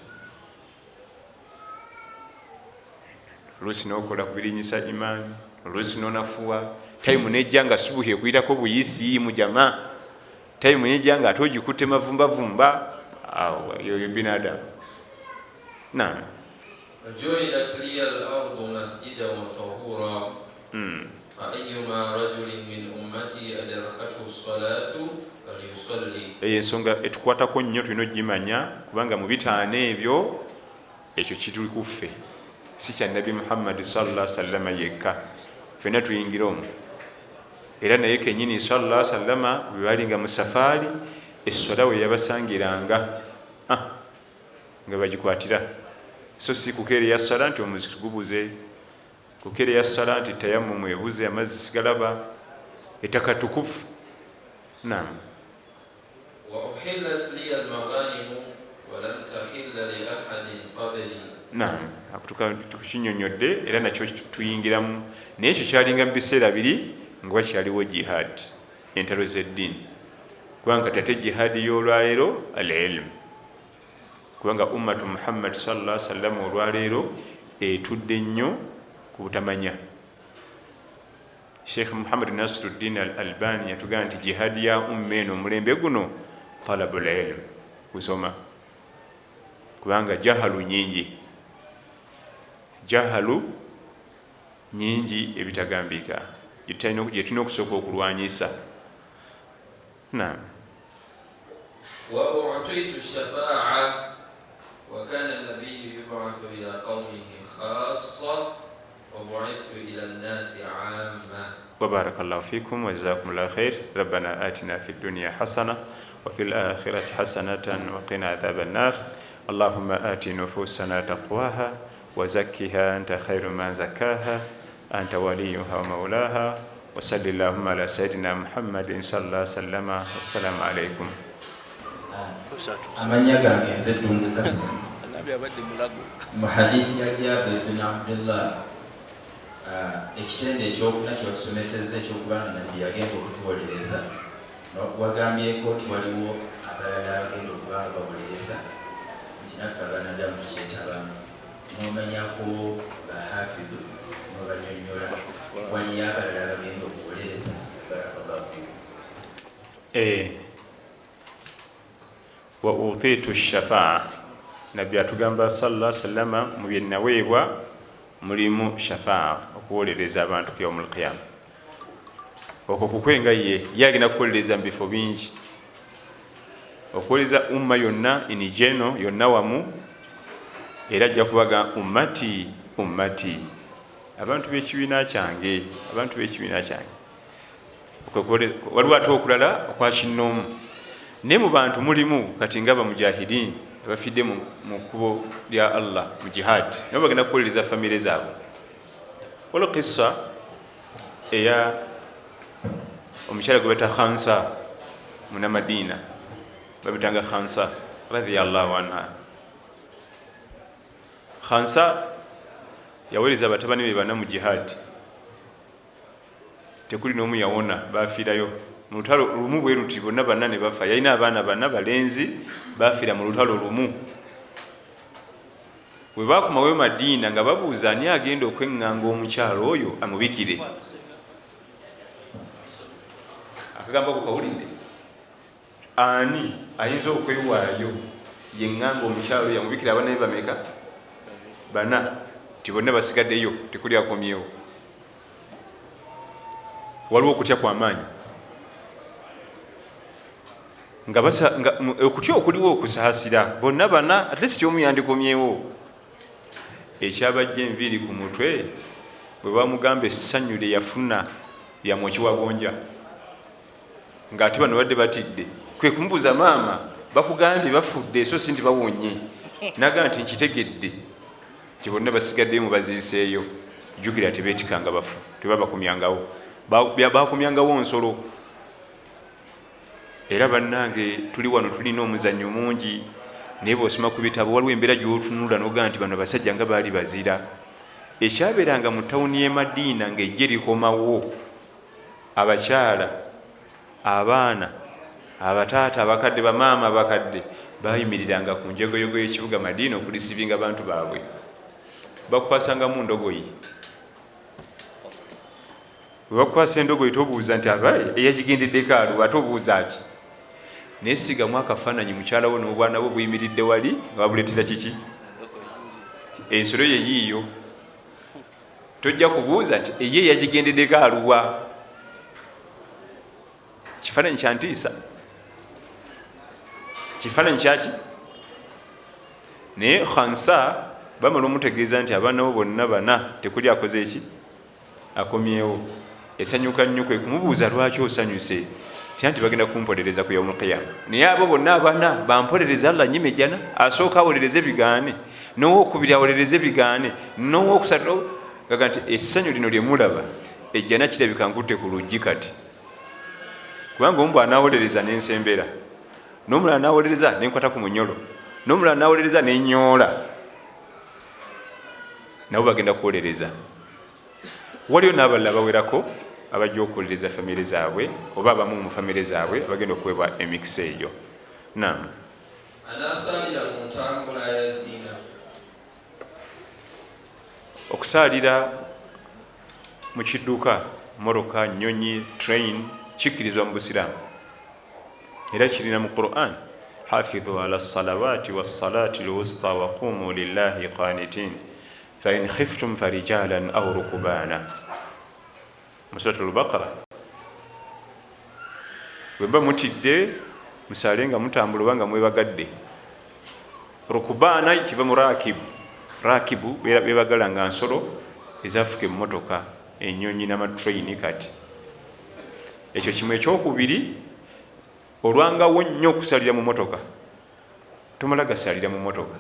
oluusi nokola kubirinyisa imaani, oluusi nonafuwa, tayimu nejja nga subuhi ekuyitako buyisi mujama, tayimu nejja nga ate ogikutte mavumbavumba. Awo yoyo binadamu. Naam. Wajuilat liya al-ardu masjidan wa tahura, fa ayyuma rajulin min ummati adrakathu as-salatu falyusalli. Eyo ensonga etukwatako nnyo, tulina ogimanya, kubanga mu bitaano ebyo ekyo kituli kuffe, si kya nabbi Muhammadi sallallahu alaihi wasallama yekka, ffenna tuyingira omwo. Era naye kenyini sallallahu alaihi wasallama bwe balinga mu safaari, esswala we yabasangiranga nga bagikwatira, so si kukeera ya ssala nti omuzikiti gubuze, kukeera ya ssala nti tayamumu ebuze, amazzi sigalaba, ettaka tukufu. Naam. Wa uhillat liya al-maghanimu wa lam tahilla li ahadin qabli. Naam, tukinyonyodde era nakyo tuyingiramu, naye ekyo kyalinga mu biseera biri nga wakyaliwo jihad, entalo z'eddiini, kubanga kati ate jihadi y'olwaleero al-ilmu, kubanga ummatu Muhammad sallallahu alaihi wasallam olwaleero etudde nnyo ku butamanya. Sheikh Muhammad Nasiruddin Al Albani yatugamba nti jihadi ya umma eno omulembe guno talabul ilm, Kusoma, kubanga jahalu nyingi, jahalu nyingi ebitagambika gyetulina okusooka okulwanyisa. Naam. Wa utitu shafaa wa kana nabiyyu yub'athu ila qaumihi khassa wa bu'ithtu ila an-nasi 'amma. وبارك الله فيكم وجزاكم الله خير. ربنا آتنا في الدنيا حسنة وفي الآخرة حسنة وقنا عذاب النار. اللهم آت نفوسنا تقواها وزكها أنت خير من زكاها أنت وليها ومولاها. وصل اللهم على سيدنا محمد صلى الله عليه وسلم. والسلام عليكم. Amannya gange nze Ddungu Kassim. Mu hadithi ya Jabir bin Abdullah, ekitende ekyokuna kyewatusomesezza ekyokuba nga Nabbi yagenda okutuwolereza, wagambyeko nti waliwo abalala abagenda okuba nga bawolereza, nti naffe abanadamu tukyetabamu, nomanyako bahafidhu nobanyonyola, waliyo abalala abagenda okuwolereza. Barakallahu fikum. Wa utitu shafaa, Nabbi atugamba sallallahu sallama, mu byenaweebwa mulimu shafaa, okuwolereza abantu ku yaumul qiyama. Okwo kukwenga ye ye agenda kuwolereza mu bifo bingi, okuwolereza umma yonna in general, yonna wamu. Era ajja kubaga ummati, ummati, abantu b'ekibiina kyange, abantu b'ekibiina kyange. Waliwo ate okulala okwa kinnoomu, naye mu bantu mulimu kati nga bamujahidin abafidde mu kkubo lya Allah mu jihad, nabo bagenda kuwolereza famire zaabwe. Waliwo kissa eya omukyala gwe bata Khansa, Munamadiina, babitanga Khansa radiyallahu anha. Khansa yaweereza batabani be bana mu jihad, tekuli n'omu yawona, bafiirayo mu lutalo lumu bwe luti, bonna bana ne bafa. Yalina abaana bana balenzi, bafiira mu lutalo lumu. Bwe bakomawo Madiina nga babuuza ani agenda okweŋŋanga omukyalo oyo amubikire. Akagamba ko kawulidde, ani ayinza okwewaayo yeŋŋanga omukyalo oyo amubikire abaana be bameka? Bana, ti bonna basigaddeyo, tekuli akomyewo. Waliwo okutya kwamaanyi nga okutya okuliwo okusaasira bonna bana, at least omu yandikomyewo. Ekyabajja enviiri ku mutwe bwe bamugamba essanyu lye yafuna lya mwoki wa gonja, ng'ate bano badde batidde. Kwe kumubuuza, maama, bakugambye bafudde so si nti bawonye? Nagamba nti nkitegedde nti bonna basigaddeyo, mubaziiseeyo. Jjukira tebeetikanga bafu, tebabakomyangawo, bakomyangawo nsolo. Era bannange, tuli wano tulina omuzannyo mungi, naye bw'osoma ku bitabo waliwo embeera gy'otunula n'ogamba nti bano basajja nga baali bazira. Ekyabeeranga mu tawuni y'e Madiina ng'ejje likomawo, abakyala, abaana, abataata abakadde, bamaama abakadde bayimiriranga ku njegoyego y'ekibuga Madiina okulisibinga abantu baabwe. Bakukwasangamu ndogoyi. Bwe bakukwasa endogoyi tobuuza nti abaye eyakigendeddeko aluwa, ate obuuza ki? Naye sigamu akafaananyi mukyala wo n'obwana bwo buyimiridde wali nga babuleetera kiki? Ensolo ye yiiyo, tojja kubuuza nti eye eyakigendeddeko aluwa. Kifaananyi kyantiisa, kifaananyi kyaki? Naye Khansa bamala omutegeeza nti abaana bo bonna bana tekuli akoze eki akomyewo, esanyuka nnyo. Kwe kumubuuza, lwaki osanyuse? Tya nti bagenda kumpolereza ku yaumul qiyama. Naye abo bonna abana bampolereza, Allah nyima ejjana. Asooka awolereze bigaane, nowokubiri awolereze bigaane, nowokusatu. Gaga nti essanyu lino lyemulaba, ejjana kirabika nkutte ku luggi kati, kubanga omu bwanawolereza nensembera, nomulala nawolereza nenkwata ku munyolo, nomulala nawolereza nenyoola, nabo bagenda kuwolereza. Waliyo n'abalala bawerako abajja okuwolereza famire zaabwe, oba abamu mu famire zaabwe abagenda okuweebwa emikisa egyo. Naam. Anasaalira mu ntambula ya ziina? Okusaalira mu kidduka, moroka, nyonyi, train, kikkirizibwa mu Busiraamu, era kirina mu Quran. Hafidhu ala salawati wassalati lwusta waqumu lillahi qanitin fain khiftum farijalan au rukubana, mu Surat Lbaqara. Bwemba mutidde, musaale nga mutambula oba nga mwebagadde. Rukubaana kiva mu rakibu. Rakibu bebagala nga nsolo ezafuka emmotoka, enyonyi namatraini. Kati ekyo kimu. Ekyokubiri, olwangawo nnyo okusalira mu motoka. Tomala gasalira mu motoka.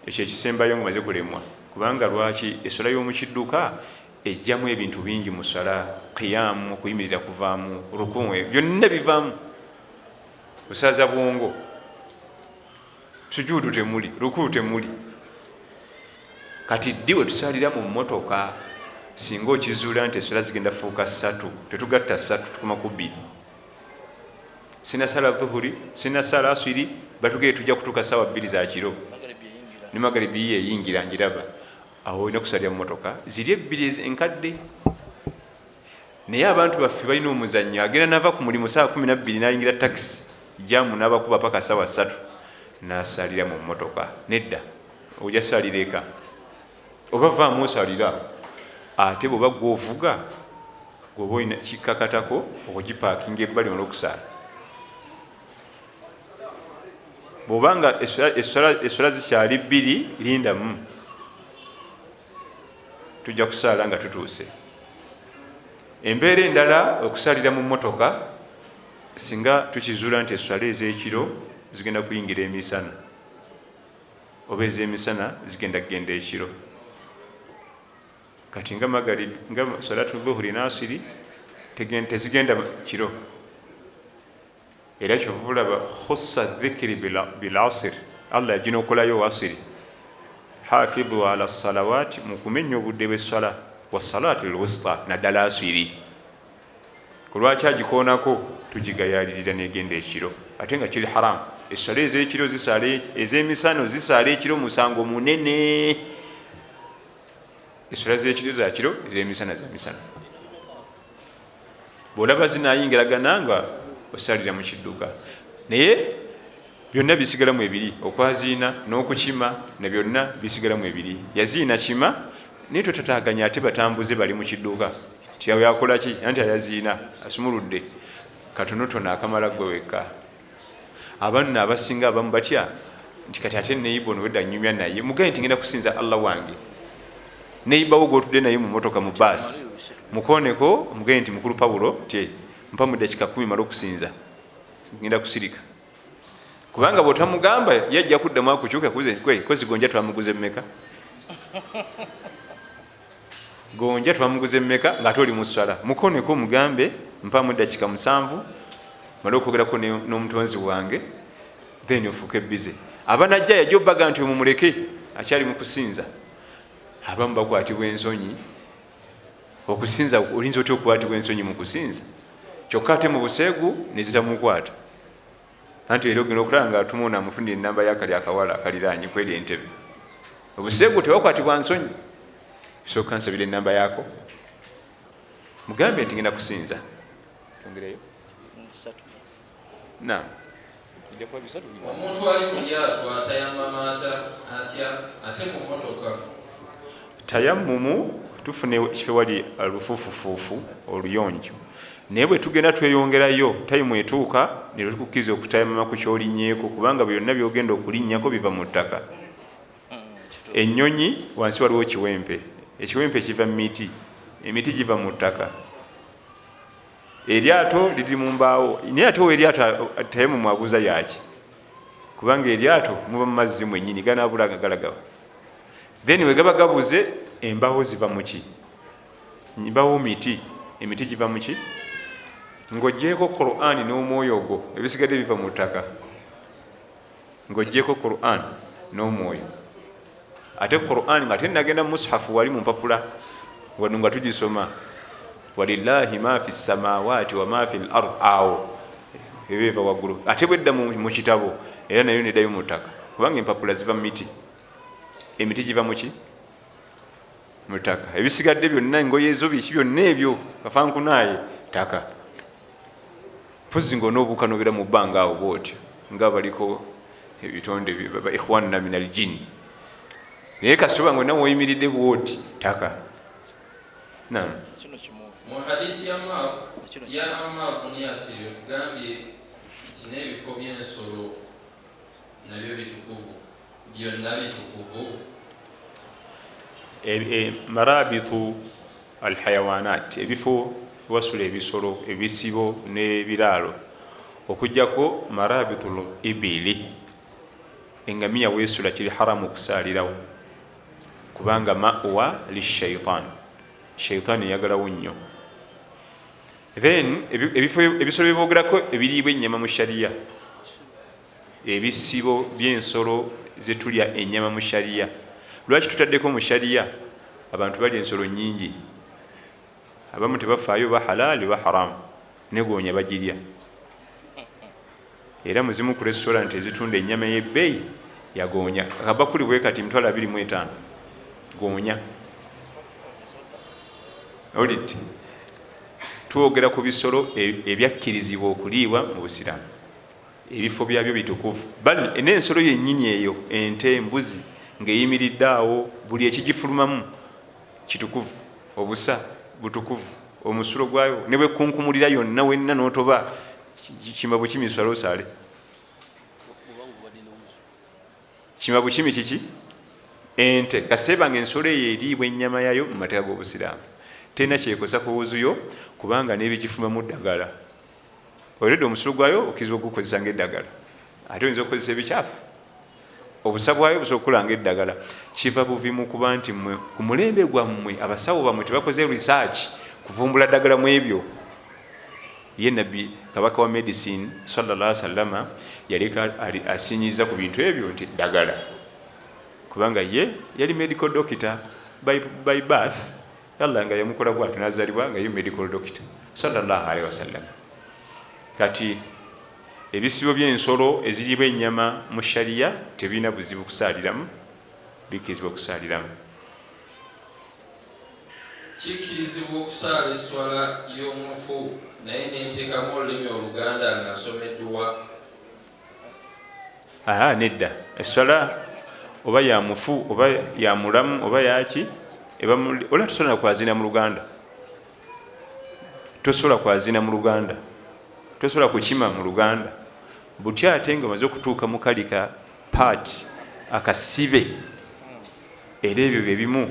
Ekyo ekisembayo nga maze kulemwa. Kubanga lwaki? Eswala y'omukidduka ejjamu ebintu bingi mu swala. Qiyamu, okuyimirira kuvaamu, ruku, byonna bivaamu, kusaaza bwongo, sujuudu temuli, ruku temuli. Kati ddi we tusalira mu mmotoka? Singa okizuula nti eswala zigenda fuuka ssatu, tetugatta ssatu, tukoma ku bbiri. Sinasala dhuhuri, sinasala aswiri, batugee tujja kutuuka sawa 2 za kiro ne magaribi yiye eyingira njiraba. Awo olina kusalira mu motoka ziri ebbiri enkadde. Naye abantu baffe balina omuzannyo. Agenda nava ku mulimu 12:00 nayingira takisi, jamu nabakuba paka 3:00, nasalira mu motoka. Nedda, ojja salira eka oba vaamu osalira. Ate bwoba gwovuga, gwoba olina kikakatako okugipaakinga ebbali olwokusaala. Bwobanga eswala zikyali bbiri, lindamu, tujja kusaala nga tutuuse. Embeera endala okusalira mu motoka, singa tukizuula nti eswala ez'ekiro zigenda kuyingira emisana oba ez'emisana zigenda kugenda ekiro. Kati nga magarib, nga salatu dhuhuri nasiri tezigenda kiro. Era kyova olaba khussa dhikiri bilasir, Allah yaginokolayo wasiri. Hafidhu ala salawati, mukumenya obudde bweswala, wasalati lwusta, naddala asiri. Kulwaki agikoonako? Tugigayalirira negenda ekiro, ate nga kiri haramu. Eswala ezekiro zisaala ezemisana, zisaala ekiro musango munene. Eswala zekiro zakiro, ezemisana zamisana. Bwolaba zinayingiragana nga osalira mu kidduka, naye byonna bisigalamu ebiri. Okwaziina n'okukima na byonna bisigalamu ebiri. Yaziina kima, naye totataganya ate batambuze bali mu kidduka. Tiyawe yakolaki? Anti ayaziina asumuludde katonotono akamala gwe wekka. Abanno abasinga abamu batya nti kati ate neiba ono wedda nyumya naye. Mugaye nti ngenda kusinza Allah wange. Neibawo gwotudde naye mu motoka, mu baasi, mukoneko, mugaye nti mukulu Pawulo ti mpa mu dakika 10 mala okusinza, ngenda kusirika. Kubanga bwotamugamba yajja kuddamu akukyuka kozi gonja twamuguze mmeka, gonja twamuguze mmeka, ngaate oli muswala. Mukoneko, mugambe mpamu dakika 7 male okwogerako n'omutonzi wange, then ofuuke bize. Abanajja yajja obaga nti omumuleke akyali mu kusinza. Abamu bakwatibwa ensonyi okusinza. Oyinza otya okukwatibwa ensonyi mu kusinza, kyokka ate mu buseegu nezitamukwata? Anti era ogenda okulaba nga atuma amufunira enamba yakali akawala akaliraanye kweri entebe. Obuseegu tebakwatibwa nsonyi. Sooka nsabira enamba yaako, mugambe nti ngenda kusinza. Twongereyo nam. Omuntu ali mu lyato atayamama atya ate mu motoka? Tayammumu tufuna ekifo wali lufuufufuufu oluyonjo, naye bwe tugenda tweyongerayo, tayimu etuuka netukukkiriza okutayamama ku kyolinyeeko, kubanga byonna byogenda okulinnyako biva mu ttaka. Ennyonyi wansi waliwo kiwempe, ekiwempe kiva mu miti, emiti giva mu ttaka. Eryato liri mu mbaawo, naye ate eryato tayammumu abuuza yaki? Kubanga eryato muba mu mazzi mwennyini, ganaabula nga galagawa. Then we gaba gabuze, embaawo ziva muki? Mbaawo miti, emiti giva muki? Ng'ogyeko Qur'ani n'omwoyo gwo, ebisigadde biva mu ttaka. Ng'ogyeko Qur'an n'omwoyo. Ate Qur'an nga tenagenda mu mushafu, wali mu mpapula wano nga tugisoma, walillahi ma fi samawati wa ma fi l ard, awo eba eva waggulu. Ate bwedda mu kitabo, era nayo neddayo mu ttaka, kubanga empapula ziva mu miti, emiti giva muki? Mu ttaka. Ebisigadde byonna, engoye zo, biki byonna ebyo kafankunaaye, ttaka. Mpozi nga onoobuuka nobeera mu bbanga awo bwotyo nga baliko ebitonde ba ikhwanna min aljini, naye kasita oba nga olina woyimiridde bwoti ttaka. Naam. Mu hadithi ya Ammar bun Yasir otugambye nti n'ebifo by'ensolo nabyo bitukuvu, byonna bitukuvu. Marabitu alhayawanat, ebifo ewasula ebisolo, ebisibo n'ebiraalo, okuggyako marabitul ibili, engamiya weesula kiri haramu okusaalirawo, kubanga mawa lishaitan, shaitaani eyagalawo nnyo. Then ebifo ebisolo byebogerako ebiriibwa ennyama mu shariya, ebisibo by'ensolo zetulya ennyama mu shariya. Lwaki tutaddeko mu shariya? Abantu balya ensolo nnyingi, abamu tebafaayo oba halaali oba haramu, negoonya bagirya. Era muzimu ku restaurant ezitunda ennyama ey'ebbeeyi yagoonya, akabakuli bwe kati 25,000 goonya. Owulidde? Twogera ku bisolo ebyakkirizibwa okuliibwa mu Busiraamu, ebifo byabyo bitukuvu. Bal n'ensolo yennyini eyo, ente, embuzi ng'eyimiridde awo, buli ekigifulumamu kitukuvu, obusa butukuvu, omusulo gwayo ne bwekunkumulira yonna wenna n'otoba kima bukimi swala osaale kima bukimi kiki ente kasita ebanga ensolo eyo eriibwa ennyama yayo mu mateeka g'Obusiraamu, terina kyekosa ku wuzuyo, kubanga n'ebigifumamu ddagala. Oledde omusulo gwayo okkirizibwa okugukozesa ng'eddagala, ate oyinza okukozesa ebikyafu. Obusa bwayo busobola okukola ng'eddagala. Kiva buvi mu kuba nti mmwe ku mulembe gwammwe abasawo bammwe tebakoze research kuvumbula ddagala mu ebyo. Ye Nabbi kabaka wa medicine sallallahu alaihi wasallama yaleka asinyiza ku bintu ebyo nti ddagala, kubanga ye yali medical doctor by birth. Allah nga yamukola bwatyo n'azaalibwa nga ye medical doctor sallallahu alaihi wasallam. Kati ebisibo by'ensolo eziriibwa ennyama mu shariya tebirina buzibu kusaaliramu, bikkirizibwa okusaaliramu. Kikkirizibwa okusaala esswala y'omufu naye nenteekamu olulimi Oluganda nga nsoma edduwa? Aa, nedda. Esswala oba ya mufu oba ya mulamu oba yaki, ola tosobola nakwazina mu Luganda, tosobola kwazina mu Luganda, tosobola kukima mu Luganda butya, ate nga omaze okutuuka mu kali ka paati akasibe. Era ebyo byebimu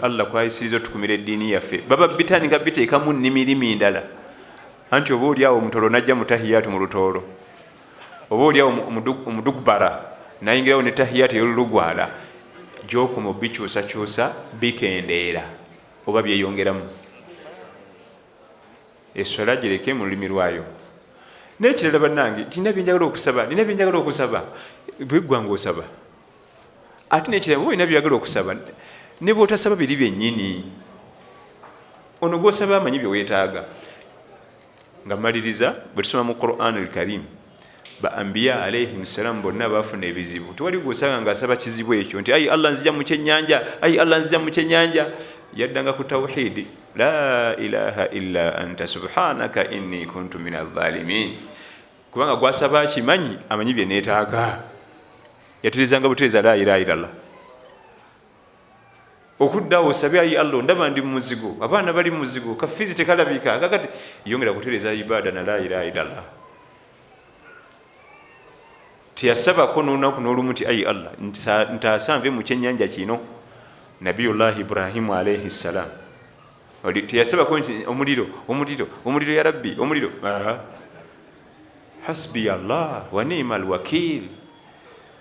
Allah kwayisiriza otukumira eddiini yaffe. Baba bitandika biteekamu nnimi ndala, anti oba oli awo omutolo najja mu tahiyatu mu lutoolo, oba oli awo omudugbara nayingirawo ne tahiyatu ey'olulugwala, gyokoma obikyusakyusa bikendeera oba byeyongeramu. Eswala gireke mu lulimi lwayo. N'ekirala bannange, nina byenjagala okusaba, nina byenjagala okusaba, bweggwa ngaosaba. Ate n'ekirala, oba olina byeyagala okusaba, ne bw'otasaba biri byennyini, ono gw'osaba amanyi bye weetaaga. Nga maliriza, bwe tusoma mu Quran al-Karim, ba ambiya alaihim salam bonna bafuna ebizibu, tewali gwosanga ng'asaba kizibu ekyo nti ayi Allah nzija mu kyennyanja, ayi Allah nzija mu kyennyanja. Yaddanga ku tawhidi, la ilaha illa anta subhanaka inni kuntu min adh-dhalimin, kubanga gwasaba akimanyi, amanyi bye neetaaga. Yaterezanga butereza la ilaha illallah. Okuddawo osabe ayi Allah ndaba ndi mumuzigo, abaana bali mumuzigo, kafiizi tekalabika, kakati yongera kutereza ibada na la ilaha illallah. Teyasabako n'olunaku n'olumu nti ayi Allah ntaasa nve mu kyennyanja kino. Nabiyullahi Ibrahimu alaihi ssalam teyasabako nti omuliro, omuliro, omuliro, ya Rabbi omuliro. Hasbi Allah wa ni'ma alwakil,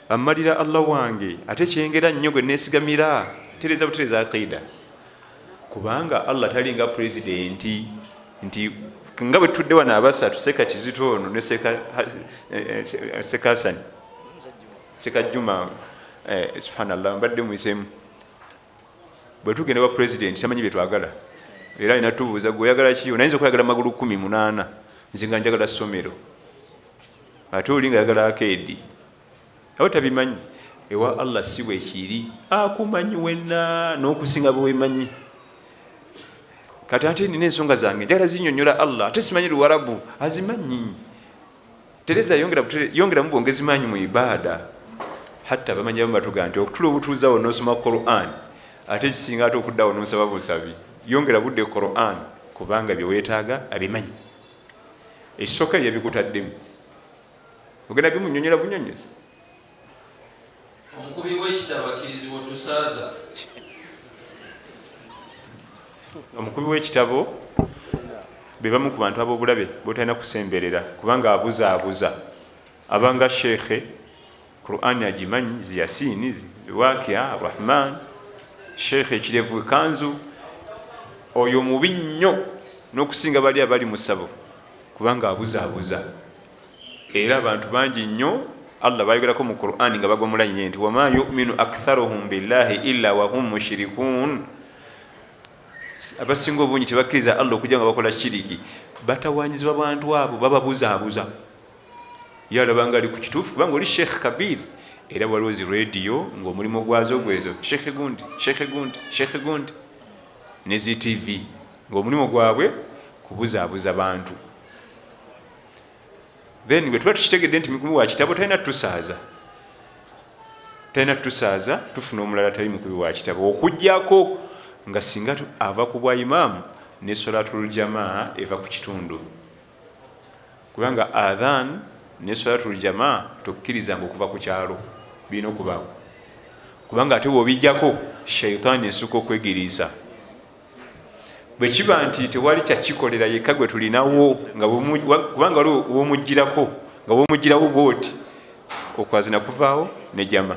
ammalira Allah wange ate kyengera nnyo gwe neesigamira. Tereza butereza aqida, kubanga Allah talinga pulezidenti nti nga bwe tutudde wano abasatu, Seka Kizito ono ne Seka Hasani, Seka Juma, subhanallah mbadde muyisemu. Bwe tugenda wa pulezidenti tamanyi bye twagala, era alina tubuuza gwe oyagala ki? Onayinza okweyagala magulu 18, nze nga njagala ssomero, ate oli nga ayagala akeedi, awo tabimanyi. Ewa Allah si bwe kiri, akumanyi wenna n'okusinga bwe wemanyi. Kati ate nina ensonga zange njagala zinyonyola Allah, ate simanyi Luwarabu. Azimanyi. Tereza, yongeramu bwongezi maanyi mu ibaada. Hatta bamanyi abamu batugaa nti okutula obutuuzawo nosoma Quran, ate ekisinga ate okuddawo nosaba busabi. Yongera budde Quran, kubanga byeweetaaga abimanyi. Ekisooka yabikutaddemu, ogenda bimunyonyola bunyonyozi. Omukubi w'ekitabo akkirizibwa otusaaza? Omukubi w'ekitabo be bamu ku bantu ab'obulabe botalina kusemberera, kubanga abuzaabuza. Abanga sheekhe, Qurani agimanyi, ziyasiini, wakia, Rahman, sheekhe ekirevu, kanzu, oyo mubi nnyo n'okusinga bali abali mu ssabo, kubanga abuzaabuza. Era abantu bangi nnyo Allah bayogerako mu Qurani nga bagwa mulayini nti wama yuminu aktharuhum billahi illa wahum mushirikun. Abasinga obungi tebakkiriza Allah okujja nga bakola shiriki. Batawanyizibwa bantu abo, bababuzaabuza. Ye alabanga ali ku kituufu, kubanga oli Sheekh Kabir. Era waliwo zi rediyo ngaomulimu gwazo gwezo, Sheekhe gundi, Sheekhe gundi, Sheekhe gundi, ne zi TV ngaomulimu gwabwe kubuzaabuza bantu. Then bwe tuba tukitegedde nti mukubi wa kitabo talina tutusaaza, talina tutusaaza, tufuna omulala tali mukubi wa kitabo, okugjako nga singa ava ku bwa imaamu ne solatul jamaa eva ku kitundu, kubanga adhan ne solatul jamaa tokkirizanga okuva ku kyalo, birina okubaako, kubanga ate bwobijjako shaitaani esuka okwegiriisa. Bwe kiba nti tewali kyakikolera yekka gwe tulinawo, nga kubanga waliwo womugirako, nga womugirawo bwoti okwazina kuvaawo ne jama,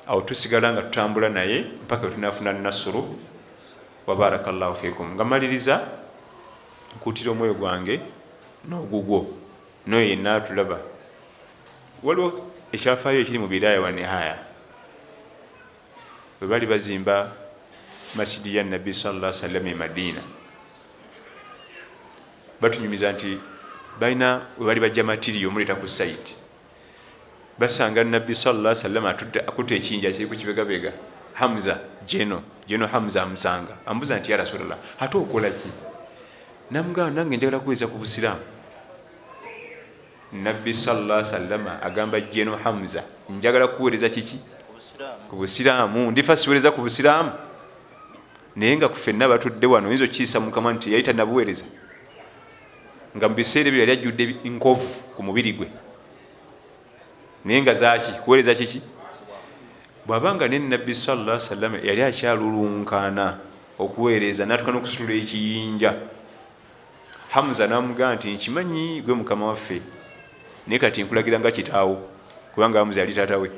awo tusigala nga tutambula naye mpaka wetunafuna nasuru. Wabarakallahu fikum. Nga maliriza, nkuutira omwoyo gwange n'ogugwo noyo yenna atulaba. Waliwo ekyafaayo ekiri mu Bidaya wa Nihaya. Bwe bali bazimba masidi ya Nabbi sallallahu sallam e Madiina, batunyumiza nti balina we bali bajja matiriyo omuleeta ku site, basanga Nabbi sallallahu sallam akutte ekiyinja kiri ku kibegabega. Hamza jeno Hamza amusanga, amubuuza nti, "Ya Rasulallah, ate okola ki?" Namugamba, "Nange njagala kuweeza ku busiraamu." Nabbi sallallahu sallama agamba jeno Hamza, "Njagala kuweereza kiki? Ku busiraamu. Ndifa siweereza ku busiraamu." Naye nga kufenna batudde wano, oyinza okiyisa mukama nti yali tanabuweereza, nga mu biseera ebyo yali ajjudde nkovu ku mubiri gwe, naye nga zaki? Kuweereza kiki? Bw'abanga ne Nabbi sallallahu sallama yali akyalulunkaana okuweereza, natuka n'okusitula ekiyinja, Hamza namugaa nti, "Nkimanyi gwe mukama waffe, naye kati nkulagira nga kitaawo," kubanga Hamza yali taata we.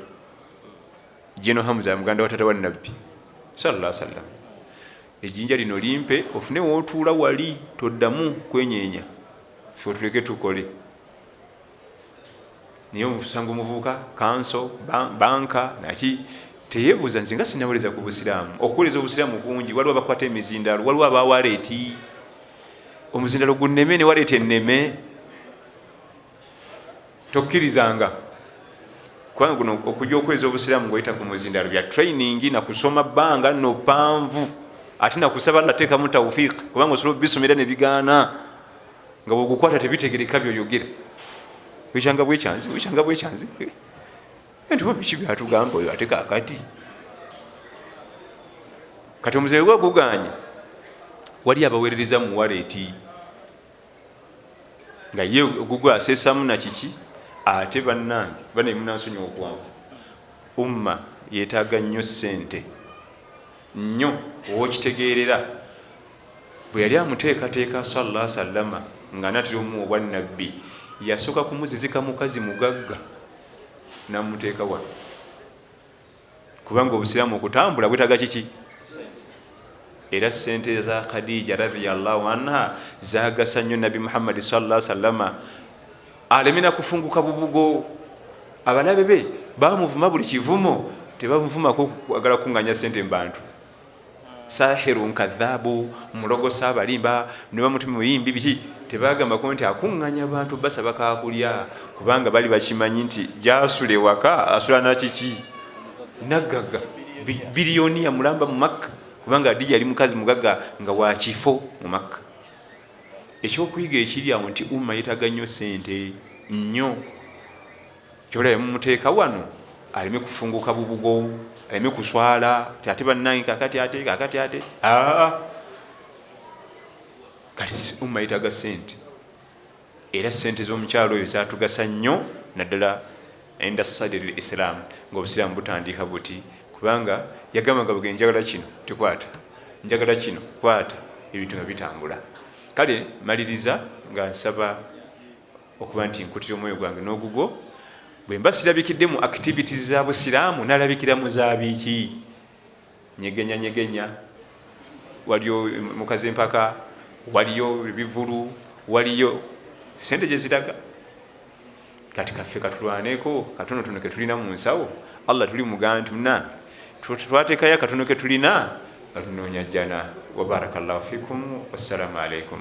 Jeno Hamza muganda wa taata wa Nabbi sallallahu sallam. "Ejjinja lino limpe, ofune wootuula wali, toddamu kwenyeenya, fe otuleke tukole." Naye omusanga omuvubuka kanso banka naki, teyebuuza, "Nze nga sinaweereza ku busiraamu?" Okuweereza obusiraamu kungi. Waliwo abakwata emizindalo, waliwo abawareeti, omuzindalo gunneme ne wareeta enneme. Tokkirizanga, kubanga guno okujja okweza obusiraamu ngaoyita ku muzindalo bya training nakusoma bbanga nno panvu, ate nakusaba Allah teekamu tawfiq, kubanga osobola obisomera nebigaana, nga bwegukwata tebitegereka byoyogera. Wekyanga bwekyanzi, wekyanga bwekyanzi nti oba biki byatugamba oyo. Ate kakati kati omuzeeyi gwa guganye, wali abaweerereza mu wareeti nga ye ogugwe aseesamu nakiki. Ate bannange, bane munansonyiwa okwangu, umma yeetaaga nnyo ssente nnyo. Owokitegeerera bwe yali amuteekateeka sallallahu sallama nga natera omuwa obwannabbi, yasooka kumuzizika mukazi mugagga namuteeka wano, kubanga obusiraamu okutambula bwetaaga kiki? Era sente za Khadija radhiyallahu anha zagasa nnyo Nabbi Muhammadi sallallahu sallama aleme nakufunguka bubugo. Abalabe be bamuvuma buli kivumo, tebamuvumako kwagala kuŋŋanya sente mu bantu. Sahirun kadhabu, mulogosa, abalimba nebamuti muyimbi biki, tebagambako nti akuŋŋanya bantu basaba kakulya, kubanga bali bakimanyi nti gyasula ewaka asula nakiki? Naggaga biliyoniya mulamba mu Makka. Kubanga Adija yali mukazi mugagga nga wakifo mu Makka. Ekyokuyiga ekiri awo nti umma yetaaga nnyo sente nnyo. Kyolaba mumuteeka wano aleme kufunguka bubugo, aleme kuswala ti ate bannange kakati ate kakati ate aa. Kati umma yetaaga sente, era sente z'omukyalo oyo zatugasa nnyo, naddala inda sadiri islam, nga obusiraamu butandika buti, kubanga yagamba nga buge njagala kino tikwata, njagala kino kwata, ebintu nga bitambula. Kale maliriza nga nsaba okuba nti nkutira omwoyo gwange n'ogugwo. Bwe mba sirabikidde mu activities za busiraamu, nalabikira mu zabiiki nyegenya nyegenya. Waliyo mukazi empaka, waliyo ebivulu, waliyo sente gyeziraga. Kati kaffe katulwaneko katonotono ketulina mu nsawo. Allah tuli mugamba nti muna twateekayo akatono ketulina nga tunoonya jjana. Wabarakallahu fikum, wassalamu alaikum.